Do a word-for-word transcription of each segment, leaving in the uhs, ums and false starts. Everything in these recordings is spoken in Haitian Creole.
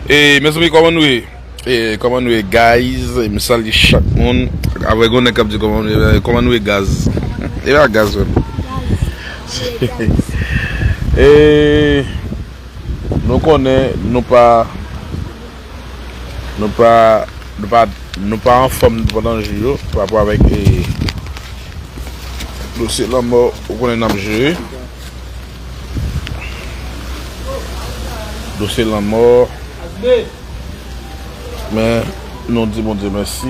E mezanmi, kòman nou ye? E kòman nou ye, guys? E m salye chak moun. Avè, gon nèg k ap di kòman nou ye, kòman nou ye, gaz? E pa gaz, wè. E nou konnen nou pa Nou pa, nou pa, nou pa anfòm pandan jou yo pa rapò avèk, e, dosye lanmò, ou konnen n ap jere. Dosye lanmò. Men, nou di Bondye mèsi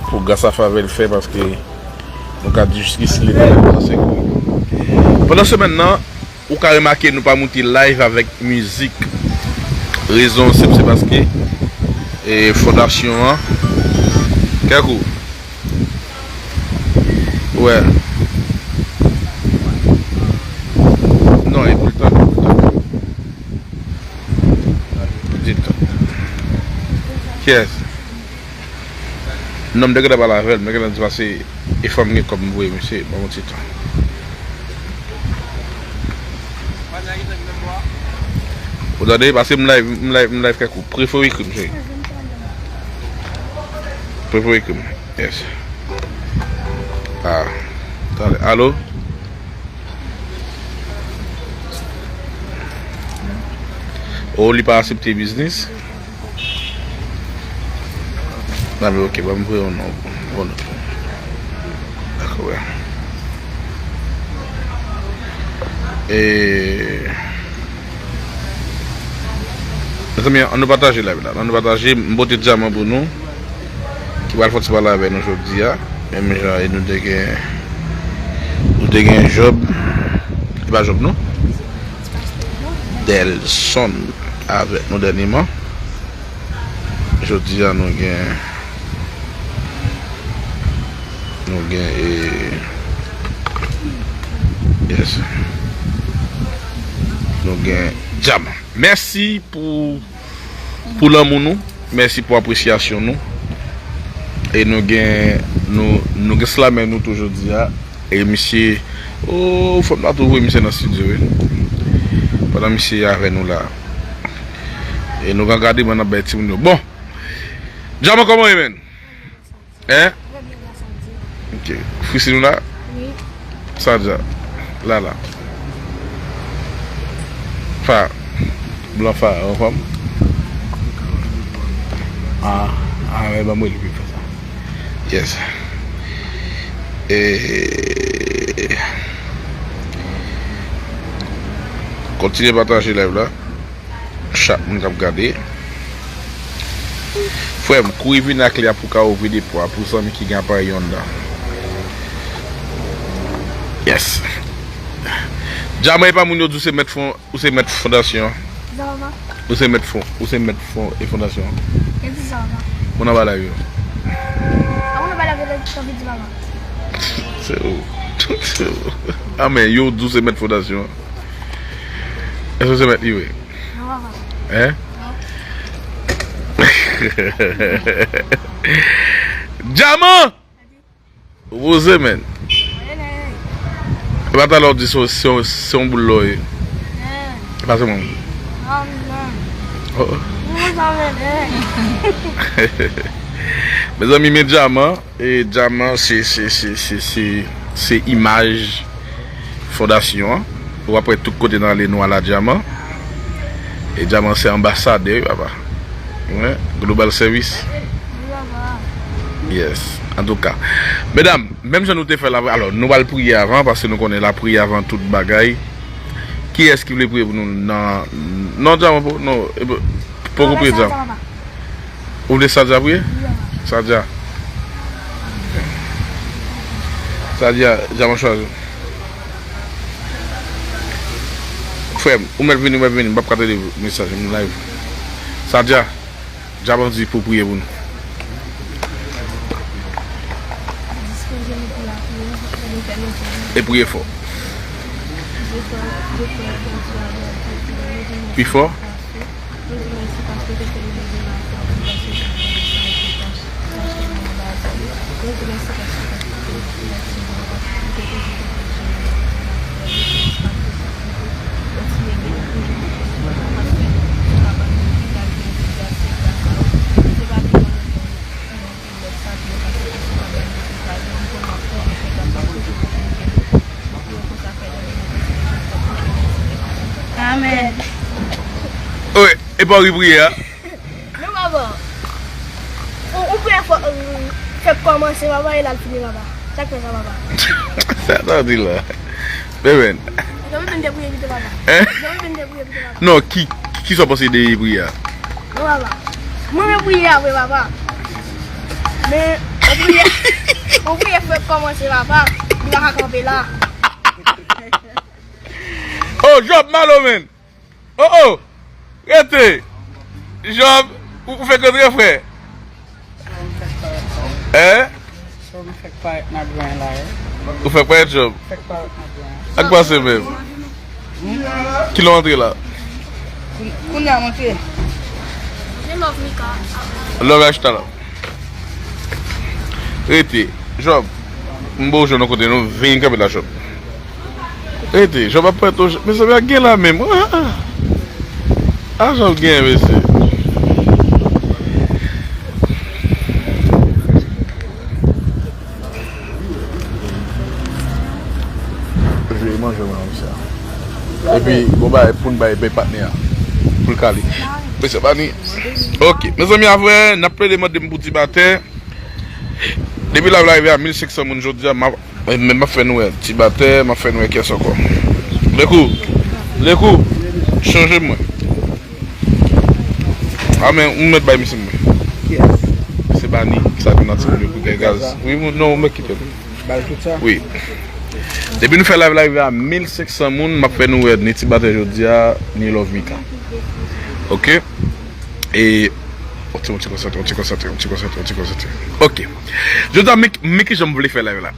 pou gras a favè l fè, paske nou ka di jiskisi Letènèl nan sekou. Pandan semèn nan, ou ka remake nou pa moute live avèk mizik. Rezon senp, se paske, e, fondasyon an, kèk ou, wè. Non, e pou l tande, pou l tande. Di l tande. Kiyès? Non, m te gentan pale avè l, men gentan di pase e fò m gen kòb m voye misye, ban m yon ti tan. Ou tande, pase m live, m live, m live kèk kou. Prefere w ekri m, cheri. Prefere w ekri m. Yes. Ah. Tande. Alo? Oh, li pa aksepte biznis? Nan, men ok, ban m voye yon non, yon non. Dakò, wè. E, mezanmi, ann nou pataje live la. Ann nou pataje, m pote dyaman pou nou. Ki pral fè ti pale avè nou jodi a. Menm jan e nou te gen, nou te gen Job. E pa Job, non. Delson avèk nou dènyèman. Jodi a nou gen, nou gen, e, yes. Nou gen dyaman. Mèsi pou, pou lanmou nou. Mèsi pou apresyasyon nou. E nou gen, nou, nou gen slamè nou tou jodi a. E misye, oh, fò m ta tou voye misye nan estidyo, wi. Pandan misye avè nou la. E nou ka gade mwen ap bay timoun yo. Bon. Dyaman, kòman w ye, menn? Hein? Ok. Frisine ou la? Wi. Sa dja? La, la. Fa. Blan Fa, anfòm? Ah, ah, men ban mwen li pi fè sa. Yes. E, kontinye pataje live la. Chak moun k ap gade. Frè m, kouri vini ak lè a pou w ka ouvri depo a pou zanmi ki gen aparèy Honda. Yes. Dyaman, e pa moun yo di w se mèt fon, ou se mèt fondasyon an. Ou se mèt fon, ou se mèt fon e fondasyon an. Moun anba live yo. Se ou. Se ou. A men, yo di w se mèt fondasyon an. Èske w se mèt li vre? Hein? Dyaman! Ou poze, menn. E pa talè w di se, se, se yon boul lò ye. E pa se mwen. Oh. Mezanmi, men dyaman. E dyaman se, se, se, se, se, se imaj fondasyon an. Ou ap wè tout kote nan ale nou ala dyaman. E dyaman se anbasadè, wi, papa. Wi, Global Service. Yes. Antouka. Medam, menm jan nou te fè la, alò, nou pral priye avan, paske nou konnen lapriyè avan tout bagay. Kiyès ki vle priye pou nou nan, non, dyaman, po-, non, e po-, poko priye dyaman. Ou vle Sadia priye? Sadia. Sadia, dyaman chwazi. Frè m, ou mèt vini, ou mèt vini. M p ap ka tande mesaj, m live. Sadia, dyaman di pou priye pou nou. E priye fò. Pi fò. Wi, e pa w ki priye a? Non, papa. Ou, ou priyè fò, fèk kòmanse, papa, e l al fini, papa. Sa k fè sa, papa? Sa sa w di la? Beben. Jan Beben te priye pito, papa. Hein? Jan Beben te priye pito, papa. Non, ki, ki sa w panse de priye a? Non, papa. Mwen menm priye a vre, papa. Men, ou priye, ou priye fèk kòmanse, papa. Li pa ka kanpe la. Oh, Job, malo, men. Oh, oh! Rete! Job, ou, ou fèk rantre, frè? Hein? So, m fèk parèt nan dwen la, wi. Ou fèk parèt, Job? Fèk parèt nan dwen. Sa k pase menm? Hmm? Kilè w antre la? Koun-, kounye a m antre. Love achta la. Rete. Job, m ba w jwenn yon kote, nou vin kanpe la, Job. Rete, Job ap pran tou. Mezanmi, a gen la menm. Ah, ah. A Job gen, mesye. Jwe manje mwen, mesye. Epi, bon, bay, pou n bay, bay patnè a. Pou l kale. Mesye, pa ni. Ok, mezanmi, avè, n ap plede mande m pou ti batè. Depi live la rive a mil senk san moun jodi a, m ap, men m ap fè nou wè ti batè, m ap fè nou wè kiyès ankò. Lekou, Lekou, chanje mwen. A men, ou mèt bay misye mwen. Se Bani, ki sa ki nan timoun yo pou gen gaz. Wi, non, ou mèt kite l. Wi. Depi nou fè live la rive a mil senk san moun, m ap fè nou wè ni ti batè jodi a, ni Love Mika. Ok? E, yon ti, yon ti konsantre, yon ti konsantre, yon ti konsantre, yon ti konsantre. Ok. Jodi a, men, men kijan m vle fè live la.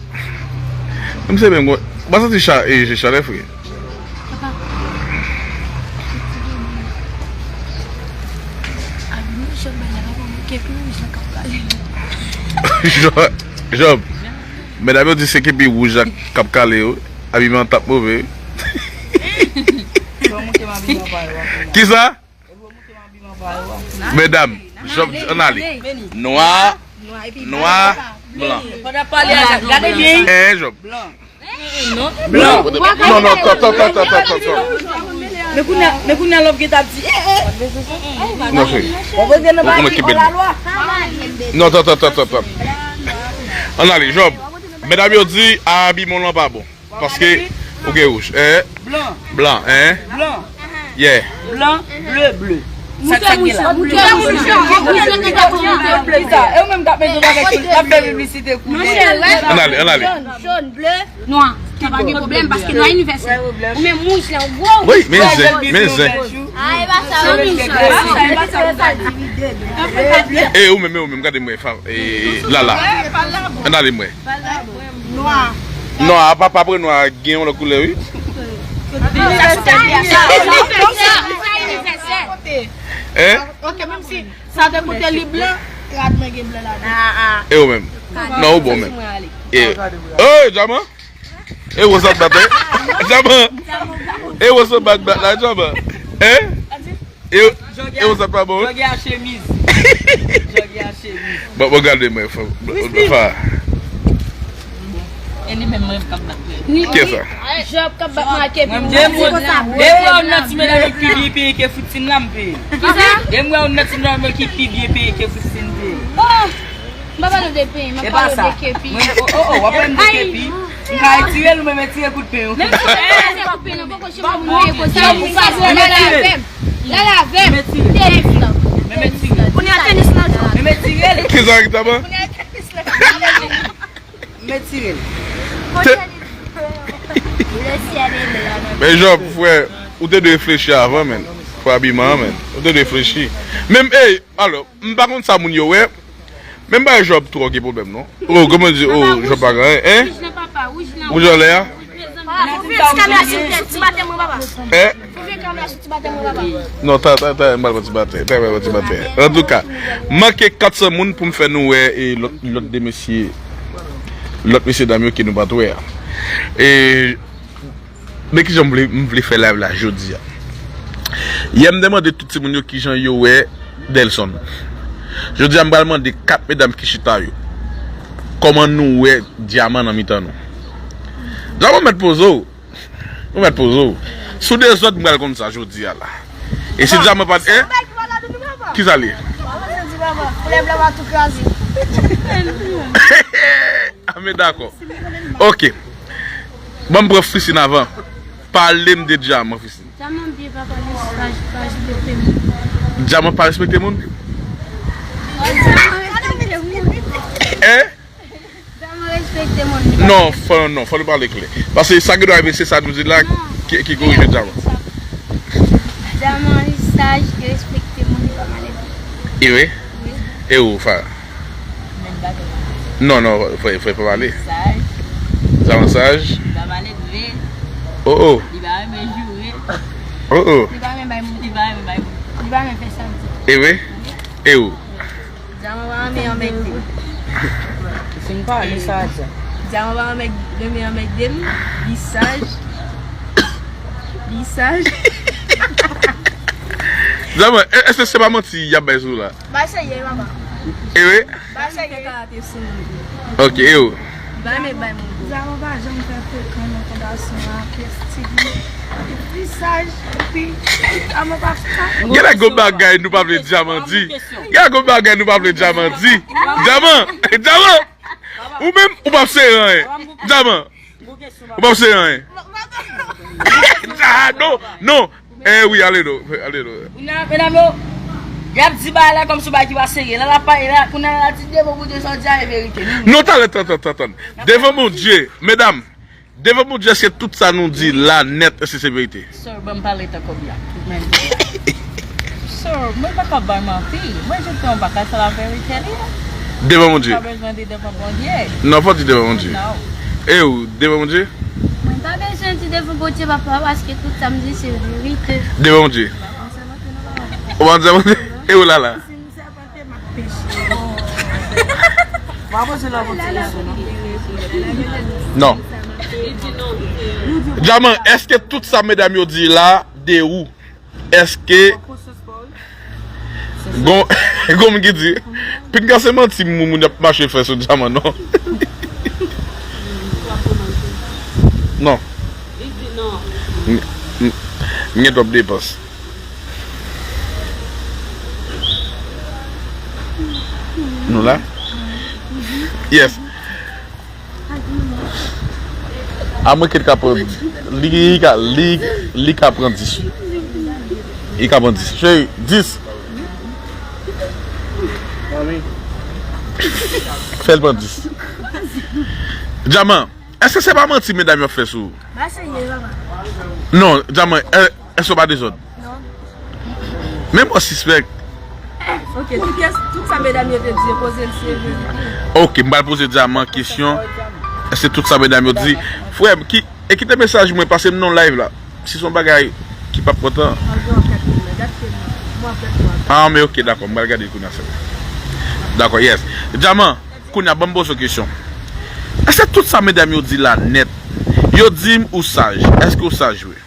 Menm se menm, m pa santi cha-, e, chalè, frè. Papa. Job, Job, medam yo di se kepi wouj ak k ap kale yo. Abiman t ap move. Kisa? Medam, Job, ann ale. Nwa, nwa, blan. Pandan pale a, gade byen. Eh, Job. Blan. Non, non, non, non, non, non. Men kounye a, men kounye a Love gen t ap di, eh, eh. Non, cheri. Ou, ou mèt kenbe l. Non, tan, tan, tan, tan, tan. Ann ale, Job. Medam yo di, abiman w lan pa bon. Paske, ou gen wouj. Eh? Blan. Blan, eh? Blan. Yeah. Blan, ble, ble. Sa k sak gen la? Kisa? E ou menm k ap mete w avèk tout, k ap fè piblisite koulè. Ann ale, ann ale. Jòn, jòn, ble, nwa. Sa pa gen pwoblèm, paske nwa inivèsèl. Ou menm wouj la, ou gwo. Wi, men zen, men zen. Ah, e pa sa, wi. E ou menm, e ou menm, gade mwen, fa-, e, Lala. Ann ale mwen. Nwa. Non, apa, pa pre nwa, gen yon lòt koulè, wi. Hein? Ok, menm si sa te koute li blan, rad mwen gen blan ladan. E ou menm? Non, ou bon menm. E, hey, Djaman? E ou sa bat, eh? Djaman? E ou sa bat, bat la, Djaman? Hein? E, e ou sa pa bon? Jògè a chemiz. Jògè a chemiz. Bon, bon, gade mwen, fò. Fa. E li menm mwen k ap bat mwen. Kiyès sa? Job k ap bat mwen ak epi. Mwen, m di, mwen, depi w nan ti medam yo ki byen peye ke Fritine la, m peye. Kisa? Depi w nan ti medam yo ki pi byen peye ke Fritine, m peye. Oh! M pa pale w de pen, m ap pale w de kepi. Mwen, oh, oh, oh, w ap pale m de kepi. M ka etire l, ou menm etire kout pen yo. Menm si w pa etire kout pen, non, poko cheve moun mouye konsa, ou pa vle la avè m. La avè m. Tenis la. Menm etire l. Kounye a tenis la, Job. Menm etire l. Kisa ki ta ban? Kounye a tenis la. M etire l. Men Job, frè, ou te dwe reflechi avan, men. Pou abiman an, men. Ou te dwe reflechi. Menm, ey, alò, m pa konn sa moun yo wè. Menm bagay Job twò gen pwoblèm, non. Oh, kòman di, oh, Job pa gen anyen, hein? Wouj anlè a? Hein? Non, ta, ta, ta, m pral pran ti batè. Ta, m pral pran ti batè. Antouka, manke kat san moun pou m fè nou wè, e, lòt, lòt de mesye, lòt mesye dam yo ke nou pa t wè a. E, men kijan m vle, m vle fè live la jodi a. Yè m te mande tout timoun yo kijan yo wè Delson. Jodi a m pral mande kat medam ki chita yo. Kòman nou wè Dyaman nan mitan nou? Dyaman mèt poze w. Ou mèt poze w. Sou dezòd m pral konn sa jodi a la. E si Djaman pa t, eh? Ki sa l ye? A, men dakò. Ok. Ban m pran Frisine avan. Pale m de Djaman, Frisine. Djaman byen papa, li saj, pa respekte moun. Djaman pa respekte moun? Djaman respekte moun. Eh? Djaman respekte moun. Non, fò, non, fò nou pale klè. Paske sa ki dwe rive, se sa nou di la ki, ki korije Djaman. Djaman li saj, li respekte moun, li pa maledve. E wi? Wi. E ou, Farah? Menm bagay la. Non, non, fò, fò pa pale. Saj. Djaman saj. Li pa maledve. Oh, oh. Li pa renmen joure. Oh, oh. Li pa renmen bay moun. Li pa renmen bay moun. Li pa renmen fè sa l di. E wi? E ou? Djaman pa renmen anmède m. Fin pale sa a di. Djaman pa renmen, renmen anmède m. Li saj. Li saj. Djaman, e, èske se pa manti y ap bay sou la? Bay serye, papa. E wi? Bay serye. Ok, e ou? Bay men bay moun. Djaman pa janm fè frekan nan fondasyon an, ak estig li, epi li saj, epi Djaman pa fè. Genlè gon bagay nou pa vle Djaman di. Genlè gon bagay nou pa vle Djaman di. Djaman, Djaman, ou menm, ou p ap sere anyen. Djaman, ou p ap sere anyen. Ah, non, non. Eh wi, ale non, ale non. Kounye a, medam yo, y ap di bagay la kòmsi bagay ki pa serye. Lè l ap pale la, kounye a, l ap di devan Bondye, sa w di a e verite. Non, talè, tann, tann, tann, tann. Devan Bondye, medam, devan Bondye, èske tout sa nou di la nèt, èske se verite? Sir, ban m pale tankou blan. Sir, mwen pa ka bay manti. Mwen jis di yon bagay, se la verite li ye. Devan Bondye. Pa bezwen di devan Bondye. Non, fò di devan Bondye. Non. E ou, devan Bondye? Mwen pa bezwen di devan Bondye, papa, paske tout sa m di se verite. Devan Bondye. Ou pa di devan Bondye? E ou la la? Non. Djaman, èske tout sa medam yo di la de ou? Èske gon, gon moun ki di, pinga se manti moun moun ap mache fè sou Djaman, non? Non. M, m, m gen twòp depans. Nou la? Yes. A mwen ke l ka pran, li ka, li, li ka pran dis. Li ka pran dis. Cheri, dis. Fè l pran dis. Djaman, èske se pa manti medam yo ap fè sou ou? Ba serye, papa. Non, Djaman, è, èske w pa dezòd? Non. Men mwen sispèk. Ok, tout kès, tout sa medam yo te di, poze l si e verite. Ok, m pral poze Djaman kesyon. Èske tout sa medam yo di? Frè m, ki, e kite mesaj mwen, pase m nan live la. Si se yon bagay ki p ap pran tan. Ah, men ok, dakò, m pral gade l kounye a sèlman. Dakò, yes. Djaman, kounye a, ban m poze w kesyon. Èske tout sa medam yo di la nèt, yo di m ou saj? Èske ou saj vre?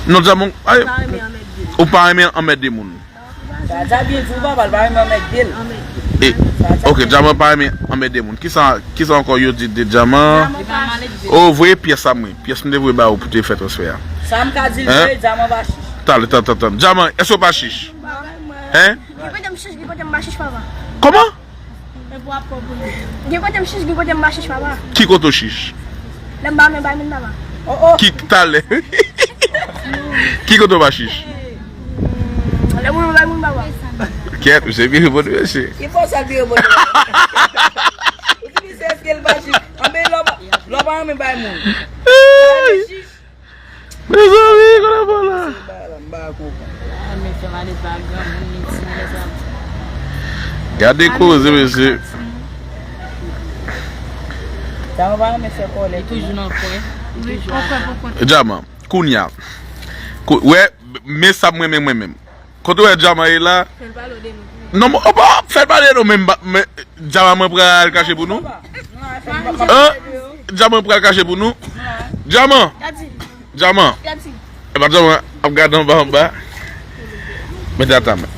Non, Djaman, ay, ou pa renmen anmède moun. Sa, sa byen di w, papa, l pa renmen anmède l. E, ok, Djaman pa renmen anmède moun. Kisa, kisa ankò yo di de Djaman? O, voye pyès a mwen. Pyès m te voye ba ou pou te fè transfè a. Sa m ka di l vre, Djaman pa chich. Talè, tann, tann, tann. Djaman, èske w pa chich? Hen? Gen kote m chich, gen kote m pa chich, papa. Kòman? Gen kote m chich, gen kote m pa chich, papa. Ki kote w chich? Lè m pa renmen bay moun, papa. Ki talè? Ki kote w pa chich? Lè m renmen bay moun, papa. Kèt, misye vire bò de mesye. Ki fò sa vire bò de mesye? Ou di misye èske l pa chich? Anben lè w pa, lè w pa renmen bay moun. Mezanmi, kote w pa la? Gade koze, mesye. Djaman pa renmen fè kòlè. Li toujou nan kwen. Li toujou ap Djaman, kounye a. Kou-, wè, men sa mwen menm, mwen menm. Kote w wè Djaman ye la? Fè l pale w de nou. Non, mwen, opa, fè l pale non, men, men Djaman mwen pral kache pou nou? Hein? Djaman pral kache pou nou? Djaman! Djaman! E pa Djaman ap gade anba, anba. Mete ata men.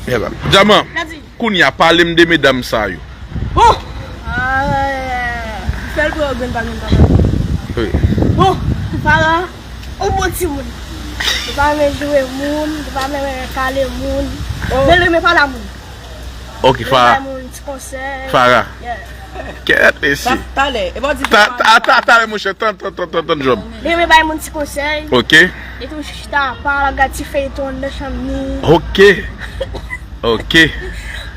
Djaman, kounye a, pale m de medam sa yo. Bon! Fè l pou yo grenn pa grenn pa grenn. Bon, Farah. Yon bon timoun. Li pa renmen joure moun, li pa renmen kale moun. Men li renmen pale a moun. Ok, Farah. Li bay moun ti konsèy. Farah. Yeah. Kèt mesye. Talè. E pa di ta, ta, ta, talè, monchè. Tann, tann, tann, tann, tann, Job. Li renmen bay moun ti konsèy. Ok. Li toujou chita apa, l ap gad ti feyton anndan chanm ni. Ok. Ok.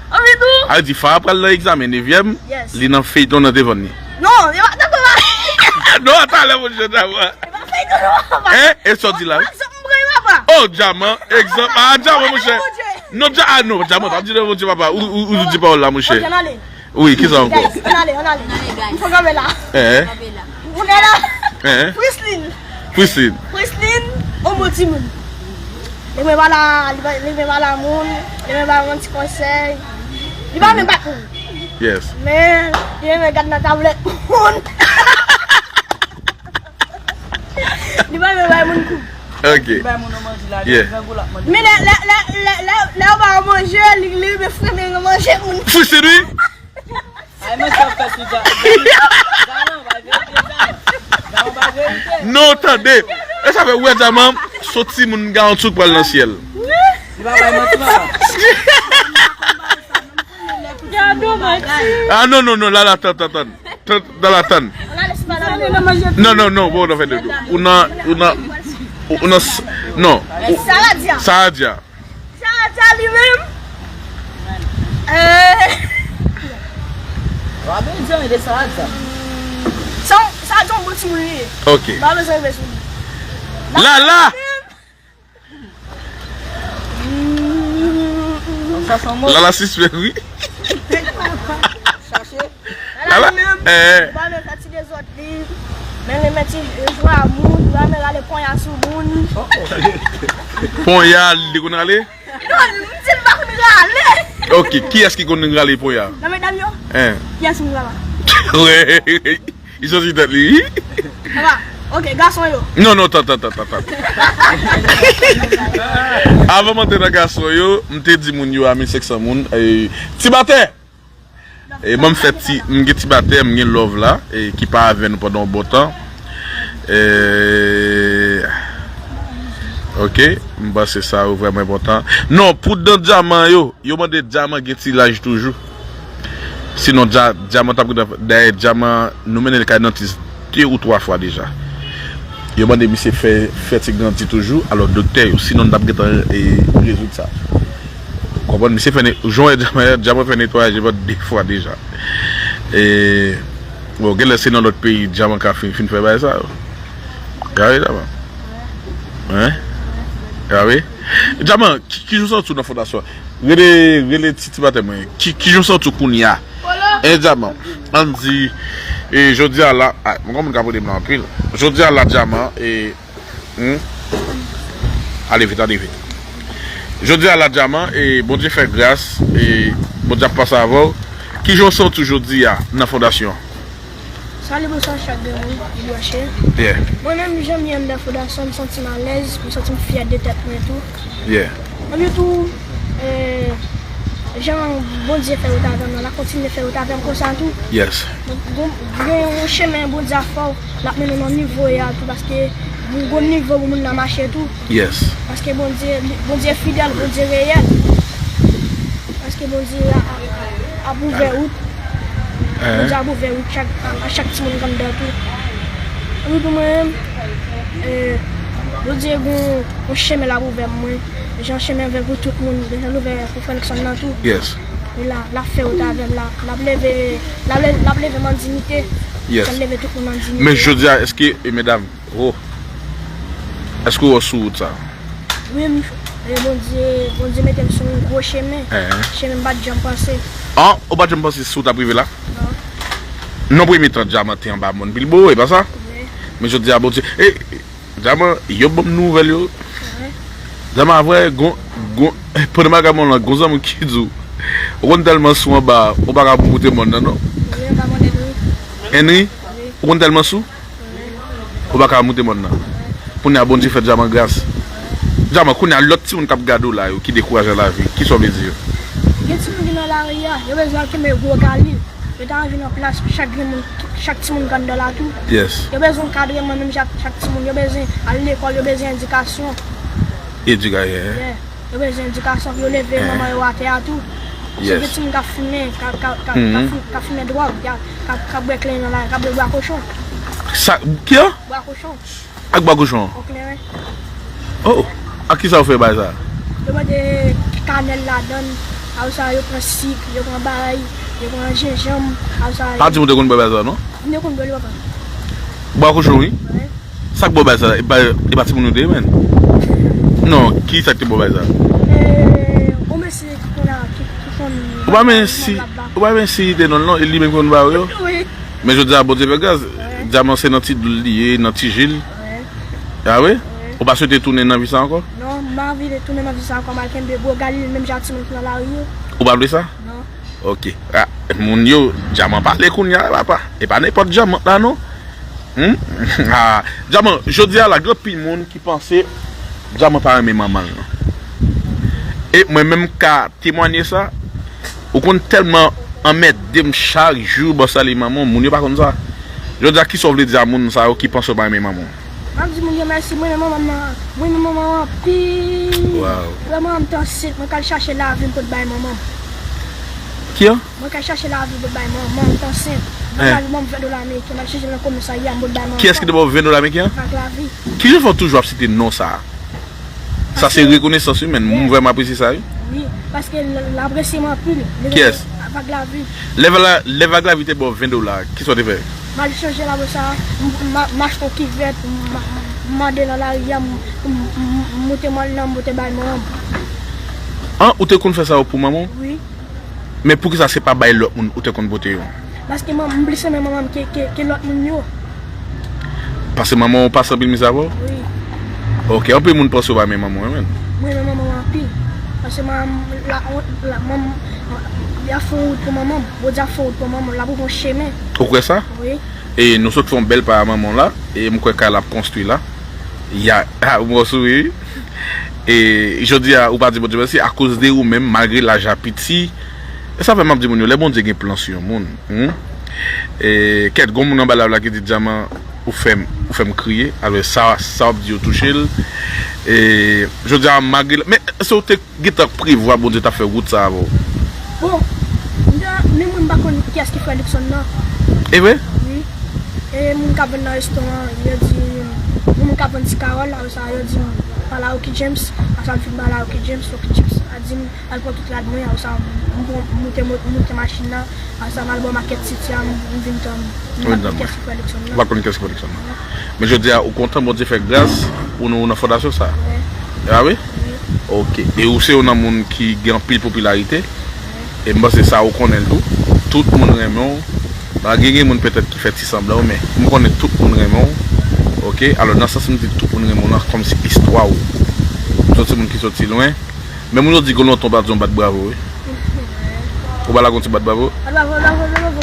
Anvi tou. A di Farah pral nan egzamen nevyèm. Yes. Li nan feyton nan devan ni. Non, li pa tankou pa. Non, talè, monchè, talè. Li pa feyton, non, papa. Hein? E sa w di la? Egzanp, m pran, papa. Oh, Dyaman, egzanp. Ah, Dyaman, monchè. Non, Dya-, ah, non, Dyaman, pa di nan Bondye, papa. Ou, ou, ou di pawòl la, monchè. Ok, ann ale. Wi, kisa ankò? Guys, ann ale, ann ale. M fò kanpe la. Eh. Kanpe la. Kounye a la. Eh. Prisline. Prisline. Prisline, yon bon timoun. Li renmen pale a, li renmen pale a moun, li renmen bay moun ti konsèy. Li pa renmen bat moun. Yes. Men, li renmen gad nan tablèt moun. Li pa renmen bay moun kou. Ok. Li bay moun nan manje la, yeah, grangou l ap manje. Men lè, lè, lè, lè, lè, lè yo ba yo manje, li, li renmen frennen nan manje moun. Fou se li? Ay, mwen sa fè sou Dya-, Dyaman, bay verite, Dyaman. Dyaman, bay verite. Non, tande. E sa fè, ou wè Dyaman, se yon timoun galantou k pral nan syèl. Li pa bay manti, papa. Gade manti. Ah, non, non, non, la, la, tann, tann, tann. Tann, la, la, tann. Non, non, non, bon, non, fè de dou. Ou nan, ou nan, ou nan, s-, non. Ou, Saradya. Saradya. Saradya li menm. Eh. W ap byen di de Saradya. Sa, Saradya yon bon timoun li ye. Ok. Pa bezwen rive sou li. Lala! Lala sispèk, wi. Chache. Lala, eh. Li pa renmen fè ti dezòd li. Men li renmen ti jwe a moun, li pa renmen rale ponya sou moun. Ponya, li konn rale? Non, m di l pa konn rale. Ok, kiyès ki konn rale ponya? Nan medam yo? Eh. Kiyès konn rale? Wi. Li soti tèt li, wi. Papa, ok, gason yo. Non, non, tann, tann, tann, tann, tann. Avan m antre nan gason yo, m te di moun yo a mil senk san moun, e, ti batè! E, ban m fè ti, m gen ti batè, m gen love la, e, ki pa avè nou pandan yon bon tan. E, ok, m panse sa yo vrèman enpòtan. Non, pou dan Dyaman yo, yo mande Dyaman gen ti laj toujou. Sinon, Dya-, Dyaman t ap gentan fè, dayè Dyaman, nou mennen l kay dantis de ou twa fwa deja. Yo mande misye fè, fè ti grandi toujou, alò doktè yo, sinon n t ap gentan, e, rezoud sa. Konprann, misye fè ne-, jan w wè Dyaman, Dyaman fè netwayaj pandan de fwa deja. E, bon, genlè se nan lòt peyi Dyaman ka fin, fin fè bagay sa yo. Gade Dyaman. Hein? Gade. Dyaman, ki, ki jan w santi w nan fondasyon? Rele, rele ti, ti batè mwen. Ki, ki jan w santi w kounye a? Hein, Dyaman. Ann di, e, jodi a la, ay, mwen konn moun ka pran m nan anpil. Jodi a la, Dyaman, e, hmm? Ale vit, ale vit. Jodi a la, Dyaman, e, Bondye fè gras, e, Bondye ap pase avè w. Ki jan w santi w jodi a nan fondasyon? Salut, bonsoir chak de moun ki branche. Yeah. Mwen menm, jan m ye anndan fondasyon, m santi m alèz, m santi m fyè de tèt mwen tou. Yeah. Epi tou, eh, jan Bondye fè wout avè m nan, l ap kontinye fè wout avè m konsa tou. Yes. Donk, gon, gen yon chemen Bondye ap fè w, l ap mennen w nan nivo w ye a tou, paske gon, gon nivo pou moun nan mache tou. Yes. Paske Bondye, li, Bondye fidèl, Bondye reyèl. Paske Bondye a, a, ap ouvè wout. Hein? Bondye ap ouvè wout chak, a, a chak timoun k anndan tou. Epi pou mwen menm, eh, Bondye gon, gon chemen l ap ouvè mwen. Jan chemen ouvè pou tout moun, jan l ouvè pou frè Luckson nan tou. Yes. E la, l ap fè wout avè m la. L ap leve, l ap leve, l ap leve m an diyite. Yes. L ap leve tout moun an diyite. Men jodi a, èske, e medam, Oh. Èske w wè w sou wout sa? Wi, m, e Bondye, Bondye mete m sou yon gwo chemen. Eh. Chemen m pa t janm panse. Ah, ou pa t janm panse si w t ap rive la? Non. Non, premye tan Dyaman te anba mòn Bilbo, e pa sa? Wi. Men jodi a, Bondye, e, e, Dyaman, yo ban m nouvèl yo. Wi. Dyaman, avè, gon, gon, pandan m al gade mòn lan, gon zanmi ki di w, ou konn tèlman sou anba, ou pa ka moute mòn nan, non? Wi, anba mòn Henry. Henry? Wi. Ou konn tèlman sou? Ou pa ka moute mòn nan. Kounye a, Bondye fè Dyaman gras. Dyaman, kounye a, lòt timoun k ap gade w la yo, ki dekouraje nan lavi, kisa w vle di yo? Gen timoun ki nan lari a, yo bezwen al kenbe gwo kalib. Yo ta anvi nan plas chak grenn moun ki, chak timoun k anndan la tou. Yes. Yo bezwen kadreman menm jan ak chak timoun. Yo bezwen al lekòl, yo bezwen edikasyon. Edikasyon. Yeah. Yo bezwen edikasyon pou yo leve manman yo atè a tou. Paske gen timoun k ap fimen, k ap, k ap, k ap, k ap fim-, k ap fimen dwòg, k ap, k ap, k ap bwè klen nan la, k ap bwè bwa kochon. Sa, ki an? Bwa kochon. Ak bwa kochon an? O kleren. Oh, ak kisa ou fè bagay sa? Yo mete kanèl ladan l, apre sa yo pran sik, yo pran bay, yo pran jenjanm, apre sa. Pa di m ou te konn bwè bagay sa non? M te konn bwè li papa. Bwa kochon wi. Wi. Sa k ba w bagay sa? E pa, e pa timoun ou te ye menm? Non, kisa k te ba w bagay sa? E, yon mesye ki konn a, ki, ki konn. Ou pa menm si, ou pa menm si te non non, e li menm ki konn ba w yo? Wi. Men jodi a Bondye fè gras, dyaman se nan ti dlo l li ye, nan ti ji l. Wi. A wi? Wi. Ou pa swete tounen nan vi sa ankò? Non, m pa anvi tounen nan vi sa ankò, m al kenbe bwo Galil menm jan ak timoun ki nan lari yo. Ou pa vle sa? Non. Ok. Ah, moun yo, dyaman pale kounye a, papa. E pa nenpòt dyaman la non. Hmm? Ah, dyaman, jodi a la, gen anpil moun ki panse dyaman pa renmen manman l non. E mwen menm ka temwanye sa. Ou konn tèlman anmède m chak jou, bò sali manman w, moun yo pa konn sa. Jodi a, kisa w vle di a moun sa yo ki panse w pa renmen manman w? M ap di moun yo mèsi, mwen renmen manman m nan, mwen renmen manman m anpil. Waw. Lè manman m te ansent, mwen t al chache lavi m pou t bay manman m. Ki an? Mwen t al chache lavi m pou t bay manman m, manman m te ansent. Manman m ban m ven dola ameriken, m al chèche l nan komisarya m pou t bay manman m. Kiyès ki te ba w ven dola ameriken an? Vag Lavi. Kijan fè w toujou ap site non sa a? Sa se rekonesans wi, men m vrèman apresye sa wi. Wi, paske l, l apresye m anpil. Kiyès? Vag Lavi. Lè Vag La-, lè Vag Lavi te ba w ven dola, kisa w te fè? M al chanje l apre sa, m, m, m achte yon kivèt, m, m, m mande nan lari a, m, m, m, m moute mòn nan, m pote bay manman m. An, ou te konn fè sa yo pou manman w? Wi. Men poukisa se pa bay lòt moun ou te konn pote yo? Paske mwen, m plis renmen manman m ke, ke, ke lòt moun yo. Paske manman w pase anpil mizè avè w? Wi. Ok, anpil moun panse w pa renmen manman w, wi, men. Mwen renmen manman m anpil. Paske manman m, la, la, manman m, y ap fè yon wout pou manman m. Bondye ap fè yon wout pou manman m. L ap ouvri yon chemen. Ou kwè sa? Wi. E nou sot fè yon bèl pa a manman w la. E m kwè kay la ap konstwi la. Ya, ah, ou bon souri, wi. E jodi a, ou pa di Bondye mèsi akoz de ou menm, malgre laj la piti. E sa fè m ap di moun yo, lè Bondye gen plan sou yon moun, hmm? E kèt, gon moun anba live la ki di, Dyaman, ou fè m, ou fè m kriye. Alò, sa, sa w ap di yo touche l. E jodi a, malgre, men si w te gentan prevwa Bondye t ap fè wout sa avè w? Bon, m ta, men mwen m pa konn kiyès ki frè Luckson nan. E vre? Wi. E moun k ap vann nan restoran, yo di, moun k ap vann ti kawòl la, sa, yo di m pale a Rocky James, apre sa m fin pale a Rocky James, Rocky James a di m al pran tout rad mwen, apre sa m pran, m moute, mo-, moute machin nan, apre sa m al bò makèt City a, m, m vin tann, m pa konn kiyès ki frè Luckson nan. Ou pa konn kiyès ki frè Luckson nan. Men jodi a, ou kontan Bondye fè gras pou nou nan fondasyon sa a? Wi. A wi? Wi. Ok. E ou se youn nan moun ki gen anpil popilarite. E m panse sa ou konnen l tou. Tout moun renmen w. Malgre gen moun petèt ki fè ti sanblan, men m konnen tout moun renmen w. Ok? Alò, nan sans m di tout moun renmen w lan, kòmsi istwa w. M se yon timoun ki soti lwen. Men moun yo di gon lontan w pa di yon bat bravo, wi. Ou pa lage yon ti bat bravo? Bat bravo, bravo, bravo.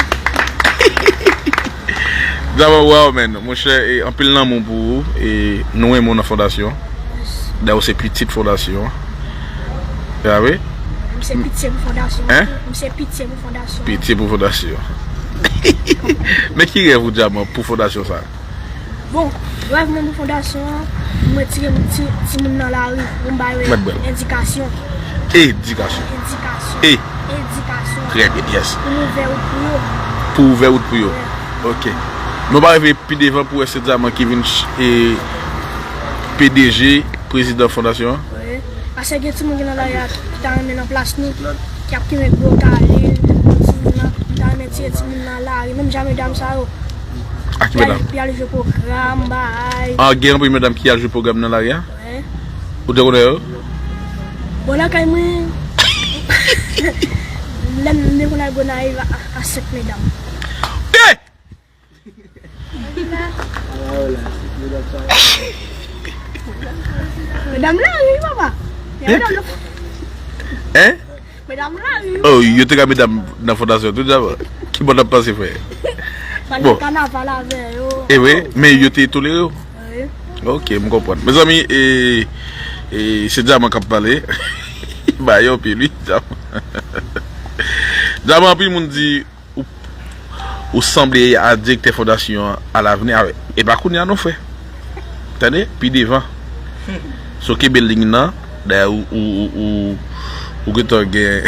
Dyaman, waw, man. Monchè, e, anpil lanmou pou ou. E nou renmen w nan fondasyon. Dayè, ou se pitit fondasyon. Ya, wi. M se pitye pou fondasyon. Hein? M se pitye pou fondasyon. Pitye pou fondasyon. Men ki rèv ou, Dyaman, pou fondasyon sa? Bon, rèv mwen pou fondasyon an, m retire ti, timoun nan lari, pou m ba yo edikasyon. Edikasyon. Edikasyon. E. Edikasyon. Trè byen, yes. Pou m ouvè wout pou yo. Pou ouvè wout pou yo. Yeah. Ok. Nou pa rive pi devan pou wè se Dyaman ki vin ch-, e, P D G, prezidan fondasyon an? Wi. Paske gen timoun ki nan lari a ki ta renmen nan plas nou, ki ap kenbe gwo kale, timoun nan, m ta renmen tire timoun nan lari, menm jan medam sa yo. A ki medam? Pou y al jwe pwogram, bay. Ah, gen anpil medam ki al jwe pwogram nan lari a? Wi. Ou te konnen yo? Bon, lakay mwen, lè m te konn al Gonayiv a, a, a senk medam. Eh! Medam lari, wi, papa. Hein? Medam lari. Oh, yo te ka medam nan fondasyon tou, dyaman. Ki bò n ap pase, frè? Bon. Kanaval avè yo. E vre, men yo te tolere w? Wi. Ok, m konprann. Mezanmi, e, e, se Dyaman k ap pale. Ba yo anpil, wi, Dyaman. Dyaman, anpil moun di, ou, Ou sanble a direktè fondasyon an alavni. A, e pa kounye a non, frè. Tande? Pi devan. So, kenbe liy nan. Dayè, ou, ou, ou, ou, ou gentan gen.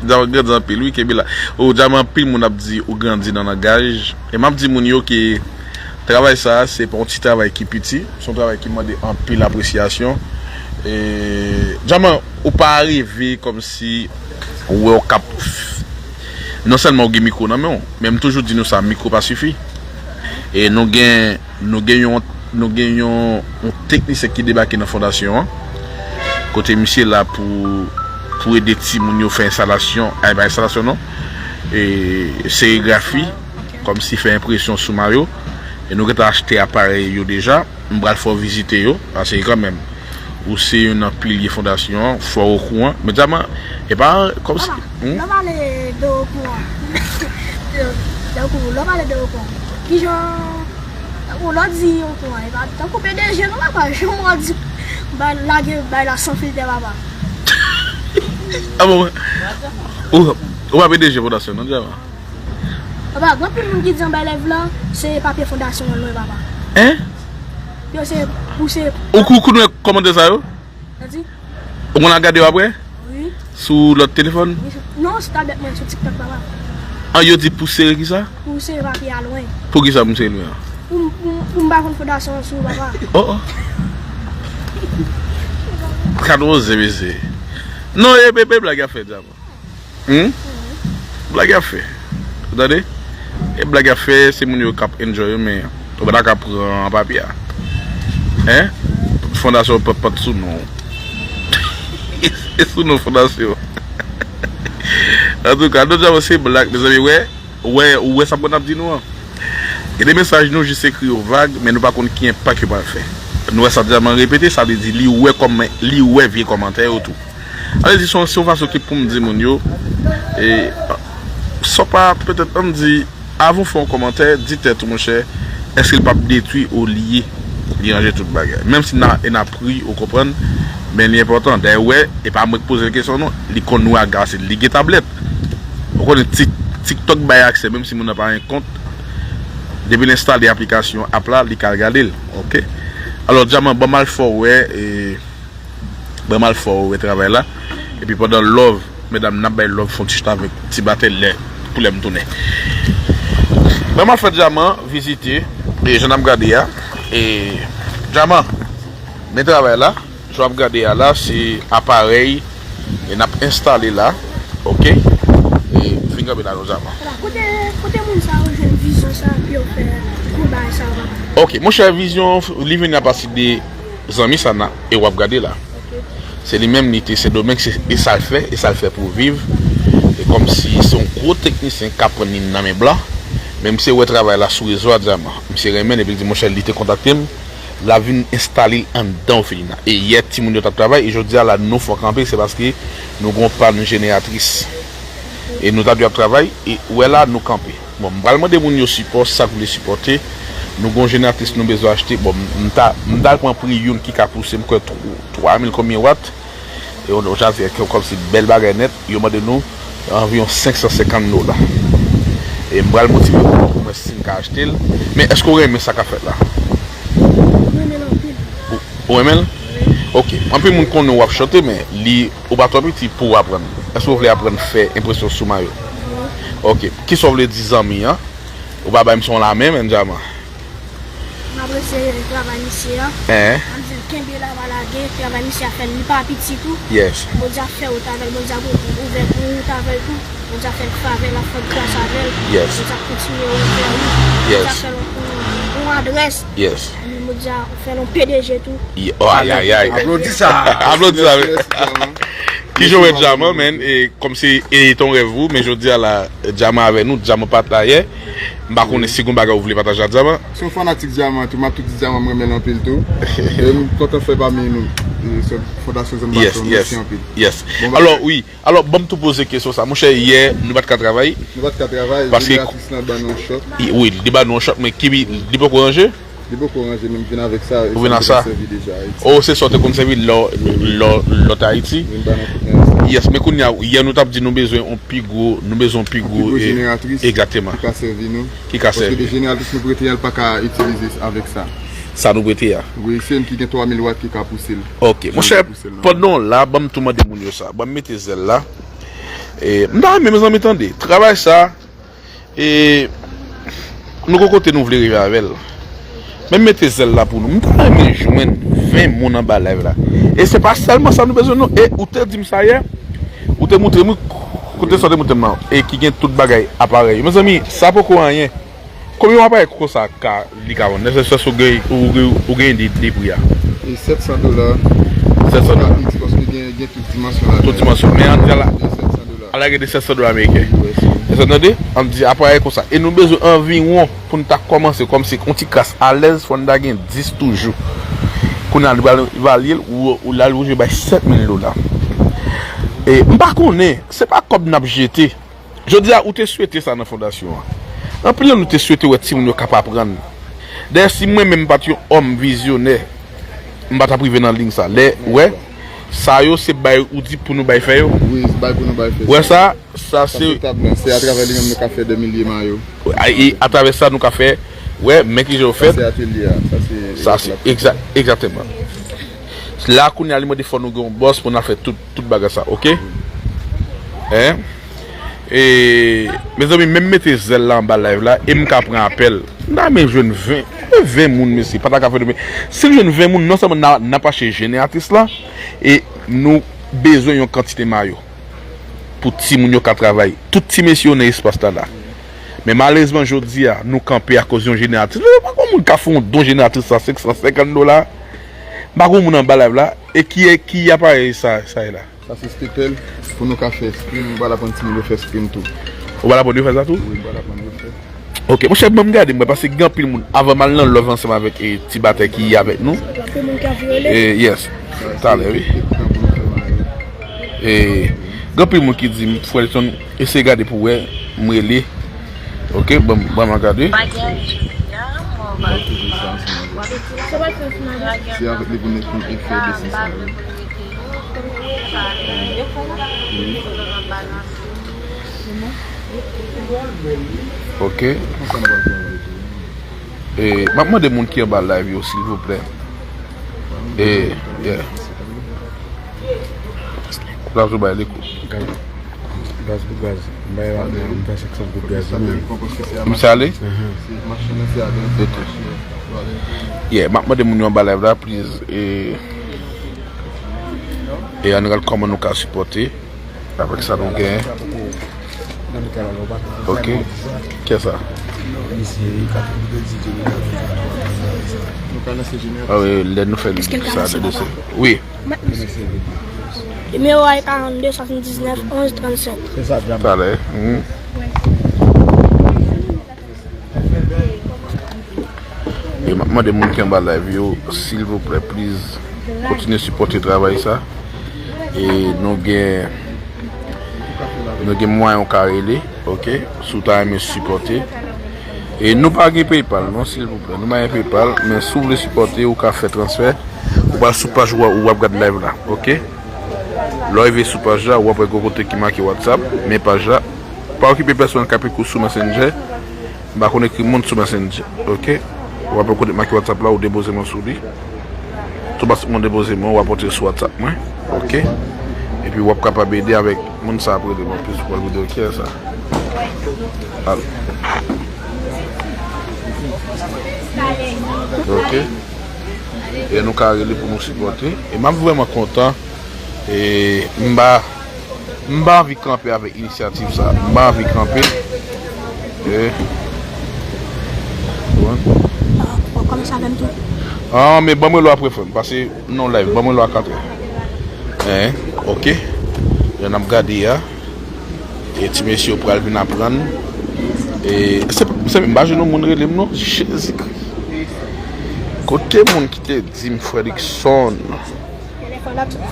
Dyaman grandi anpil, wi, kenbe la. Ou, dyaman anpil moun ap di ou grandi nan langaj. E m ap di moun yo ke travay sa a, se pa yon ti travay ki piti. Se yon travay ki mande anpil apresyasyon. E, dyaman, ou pa rive kòmsi ou wè w k ap. Non sèlman ou gen mikwo nan men w, men m toujou di nou sa, mikwo pa sifi. E nou gen, nou gen yon, nou gen yon, yon teknisyen ki debake nan fondasyon an. Kote misye la pou, pou ede timoun yo fè enstalasyon, ay, pa enstalasyon non. E serigrafi, kòmsi fè enpresyon sou mayo. E nou gentan achte aparèy yo deja. M pral fè w vizite yo, paske kanmenm, ou se youn nan pilye fondasyon an, fò w okouran. Men dyaman, e pa kòmsi. Papa, hmm? Lè w pale de okouran, tankou, lè w pale de okouran, kijan, tankou, lè w di okouran, e pa tankou P D G non, papa, jan w di, bay, lage bay la san filtè, papa. A bon, ou, ou pa P D G fondasyon non, dyaman? Papa, gen anpil moun ki di anba lèv la, se papye fondasyon an lwen, papa. Hein? Yo, se pou se. Ou kou, kou nou kòmantè sa yo? Sa di? Ou konn al gade yo apre? Wi. Sou lòt telefòn? Wi, sou, non, sou tablèt mwen, sou TikTok, papa. An, yo di pou sere ki sa? Pou sere papye a lwen. Pou ki sa pou sere lwen an? Pou, pou, pou m pa konn fondasyon an sou, papa. Oh, oh. Ka nou oze, mesye. Non, e, e, e blag y ap fè, dyaman. Hmm? Blag y ap fè. Ou tande? E blag y ap fè, se moun yo k ap enjoy yo, men ou pa ta ka pran papye a. Hein? Fondasyon pa, pa t sou non. E sou non fondasyon. Antouka, nou dyaman se blag, mezanmi, wè, wè, ou wè sa mwen ap di nou an. Gen de mesaj nou jis ekri yo vag, men nou pa konn ki enpak yo pral fè. Nou wè sa dyaman repete, sa vle di li wè kòman, li wè vye kòmantè yo tou. Sa vle di, se yon, se yon fason ki pou m di moun yo, e, sa w pa, petèt, ann di, avan w fè yon kòmantè, di tèt ou, monchè, èske l p ap detwi olye li ranje tout bagay? Menm si n a, e n a pri, ou konprann, men li enpòtan. Dayè, w wè, e pa mwen k poze l kesyon, non. Li konn nou agase, li gen tablèt. Ou konnen Tik-, TikTok bay aksè, menm si moun nan pa gen kont, depi l enstale aplikasyon, app la, li ka al gade l. Oke? Alò, dyaman, ban m al fè w wè, e, Ban m al fè w wè travay la. Epi pandan love, medam, n ap bay love fè yon ti chita avèk ti batè lè, pou lè m tounen. Ban m al fè dyaman vizite, e jan n ap gade a, e dyaman, men travay la, jan w ap gade a la, se aparèy, e n ap enstale la, oke? E vin kanpe la non dyaman. Kote, kote moun sa yo jwenn vizyon sa pou yo fè gwo bagay sa yo, papa? Oke, monchè, vizyon, li vini apati de zanmi sa nan, e w ap gade la. Se li menm, li te Sendomeng, se, e sa l fè, e sa l fè pou viv. E kòmsi se yon gwo teknisyen k aprann li nan men blan. Men misye wè travay la sou rezo a dyaman. Misye renmen l, epi l di, monchè, li te kontakte m. L ap vin enstale l anndan òfelina. E yè, timoun yo t ap travay, e jodi a la, nou fè kanpe, se paske nou gen yon pàn jeneratris. E nou ta dwe ap travay, e ou wè la, nou kanpe. Bon, m pral mande moun yo sipò, sa k vle sipòte. Nou gon jeneratris nou bezwen achte. Bon, m ta, m t al pran pri youn ki ka pouse, m kwè tw-, twa mil konbyen wat. E yon, yon chazye ki kòmsi bèl bagay nèt. Yo mande nou anviwon senk san senkant dola. E m pral motive moun pou mwen si m ka achte l. Men èske w renmen sa k ap fèt la? Mwen renmen l anpil. Ou, ou renmen l? Wi. Oke. Anpil moun konnen w ap chante, men li Ou pa twò piti pou w aprann. Èske w vle aprann fè enpresyon sou mayo? Wi. Oke. Kisa w vle di zanmi an? Ou pa bay misye yon lamen, menm dyaman. M apresye travay misye a. Hein? M ap di l kenbe la, pa lage. Travay misye a fè l, li pa piti tou. Yes. Bondye ap fè wout avè l, Bondye ap ouvè wout avè l tou. Bondye ap fè l favè, l ap fè gras avè l. Yes. Bondye ap kontinye ouvè wout. Yes. Bondye ap fè l yon, yon adrès. Yes. Bondye ap fè l yon P D G tou. Ye-, oh, ay, ay, ay. Aplodi sa. Aplodi sa, wi. Kijan w wè dyaman, man? E, kòmsi, e, te yon rèv ou, men jodi a la, dyaman avè nou, dyaman pa t la yè. M pa konnen si gon bagay ou vle pataje ak dyaman. Se yon fanatik dyaman tou, m ap tou di dyaman m renmen l anpil tou. E m kontan fè pami nou. E, se Fondasyon Zòn Baton, mèsi anpil. Yes. Bon bagay. Alò, wi. Alò, ban m tou poze kesyon sa. Monchè, yè, nou pa t ka travay. Nou pa t ka travay, paske jeneratris lan ban nou yon chòk. I, wi, li ban nou yon chòk, men ki, li poko ranje? Li poko ranje, men m vin avèk sa, e sa m te konn sèvi deja Ayiti. Ou vin ak sa? Oh, se sa w te konn sèvi lè w, lè w, lè w t Ayiti? Vin ban nou kout men avèk sa. Yes, men kounye a, yè nou t ap di nou bezwen yon pi gwo, nou bezwen yon pi gwo, pi gwo jeneratris, egzakteman, ki ka sèvi nou. Ki ka sèvi. Paske de jeneratris nou prete a, l pa ka itilize avèk sa. Sa nou prete a. Wi, se yon ki gen twa mil wat ki ka pouse l. Ok, monchè, pandan w la, ban m tou mande moun yo sa. Ban m mete zèl la. E, m ta renmen, mezanmi, tande. Travay sa, e, nou gon kote nou vle rive avè l. Men m mete zèl la pou nou. M ta renmen jwenn ven moun anba live la. E se pa sèlman sa nou bezwen, non. E ou te di m sa yè. Ou te montre m, kote sa w te montre m nan. E ki gen tout bagay aparèy yo. Mezanmi, sa poko anyen. Konbyen yon aparèy konsa ka, li ka vann? Nèsesè si w gen, ou, ou, ou gen de, de pri a. E sèt san dola. Sèt san dola. Ka fiks paske gen, gen tout dimansyon la. Tout dimansyon. Men an di a la. Gen sèt san dola. Ala gen de sèt san dola ameriken. Wi, wi. Èske w tande? An di aparèy konsa. E nou bezwen anviwon pou n ta kòmanse kòmsi yon ti kras alèz, fò n ta gen dis toujou. Kounye a nou pral evalye l, ou, ou la l oblije bay sèt mil dola. E m pa konnen, se pa kòb n ap jete. Jodi a, ou te swete sa nan fondasyon an. Anpil nan nou te swete wè timoun yo k ap aprann. Dayè, si mwen menm m pa t yon òm vizyonè, m pa t ap rive nan liy sa. Lè, wè, sa yo se bay ou di pou nou bay fè yo. Wi, se bay pou nou bay fè. Wè sa, sa se. Sa se tab lan. Se atravè li menm nou ka fè de milye mayo. A, e atravè sa nou ka fè, wè, men kijan yo fèt. Sa se atelye a. Sa se. Sa se, egza-, egzakteman. La, kounye a, li mande fò nou gen yon bòs pou n al fè tout, tout bagay sa, ok? Hein? E, mezanmi, men m mete zèl la anba live la, e m ka pran apèl. M ta renmen jwenn ven, e ven moun, mesye, pa ta ka fè de men. Si n jwenn ven moun, non sèlman n a, n ap achte jeneratris la, e nou bezwen yon kantite mayo pou timoun yo ka travay. Tout ti mesye yo nan espas la la. Men malerezman, jodi a, nou kanpe akoz yon jeneratris. Men pa gon moun ka fè yon don jeneratris sa senk san senkant dola. Pa gon moun anba live la. E ki, ki aparèy sa, sa ye la? Sa se staple pou nou ka fè screen. Nou pral aprann timoun yo fè screen tou. Ou pral aprann yo fè sa tou? Wi, nou pral aprann yo fè. Ok, monchè, ban m gade, mwen, paske gen anpil moun. Avan m al nan love ansanm avèk, e, ti batè ki avèk nou. Gen anpil moun ki ap viole. E, yes. Talè, wi. E, gen anpil moun ki di m, Frè Elton, eseye gade pou wè, m rele. Ok, ban m, ban m gade. Se avèk li pou nou fè desann sa yo. Ok. E, m ap mande moun ki anba live yo, silvouplè. E, yeah. Gaz ou bay li kou. Gaz, gaz pou gaz. M bay la, m fè senk san goud gaz la. Misye ale? Mhm. Yeah, m ap mande moun yo anba live la, please. E, e ann gad kòman nou ka sipòte. Avèk sa nou gen. Ok. Kiyès sa? Ah wi, lè nou fè sa de dosye. Wi. Nimewo a karannde, swasanndiznèf, onz, trannsenk. Talè. Mhm. E m ap mande moun ki anba live yo, silvouplè, please, kontinye sipòte travay sa. E nou gen, nou gen mwayen ou ka rele, ok, si w ta renmen sipòte. E nou pa gen PayPal, non, silvouplè. Nou pa gen PayPal, men si w vle sipòte, ou ka fè transfè. Ou pral sou paj ou, w ap gad live la, ok? Lè w rive sou paj la, w ap wè gwo kote ki make WhatsApp, men paj la. Pa okipe pèsonn k ap ekri w sou Messenger. M pa konn ekri moun sou Messenger, ok? W ap kote make WhatsApp la, ou depoze m sou li. Otomatikman w depoze m, w ap antre sou WhatsApp mwen, ok? Epi w ap kapab ede avèk moun sa ap rele m anplis pou al videyo kiyès sa. Al. Ok? E nou ka rele pou nou sipòte. E m ap vrèman kontan. E m pa, m pa anvi kanpe avèk inisyativ sa. M pa anvi kanpe. E. Ou konprann? Ou konn sa menm tou. Ah, men ban mwen lò apre, frè m, pase nan live, ban mwen lò a katrè. Hein, ok. Jan n ap gade a. E ti mesye yo pral vin aprann. E se, se menm pa jwenn yon moun rele m non. Jezikri. Kote moun ki te di m Fredrickson?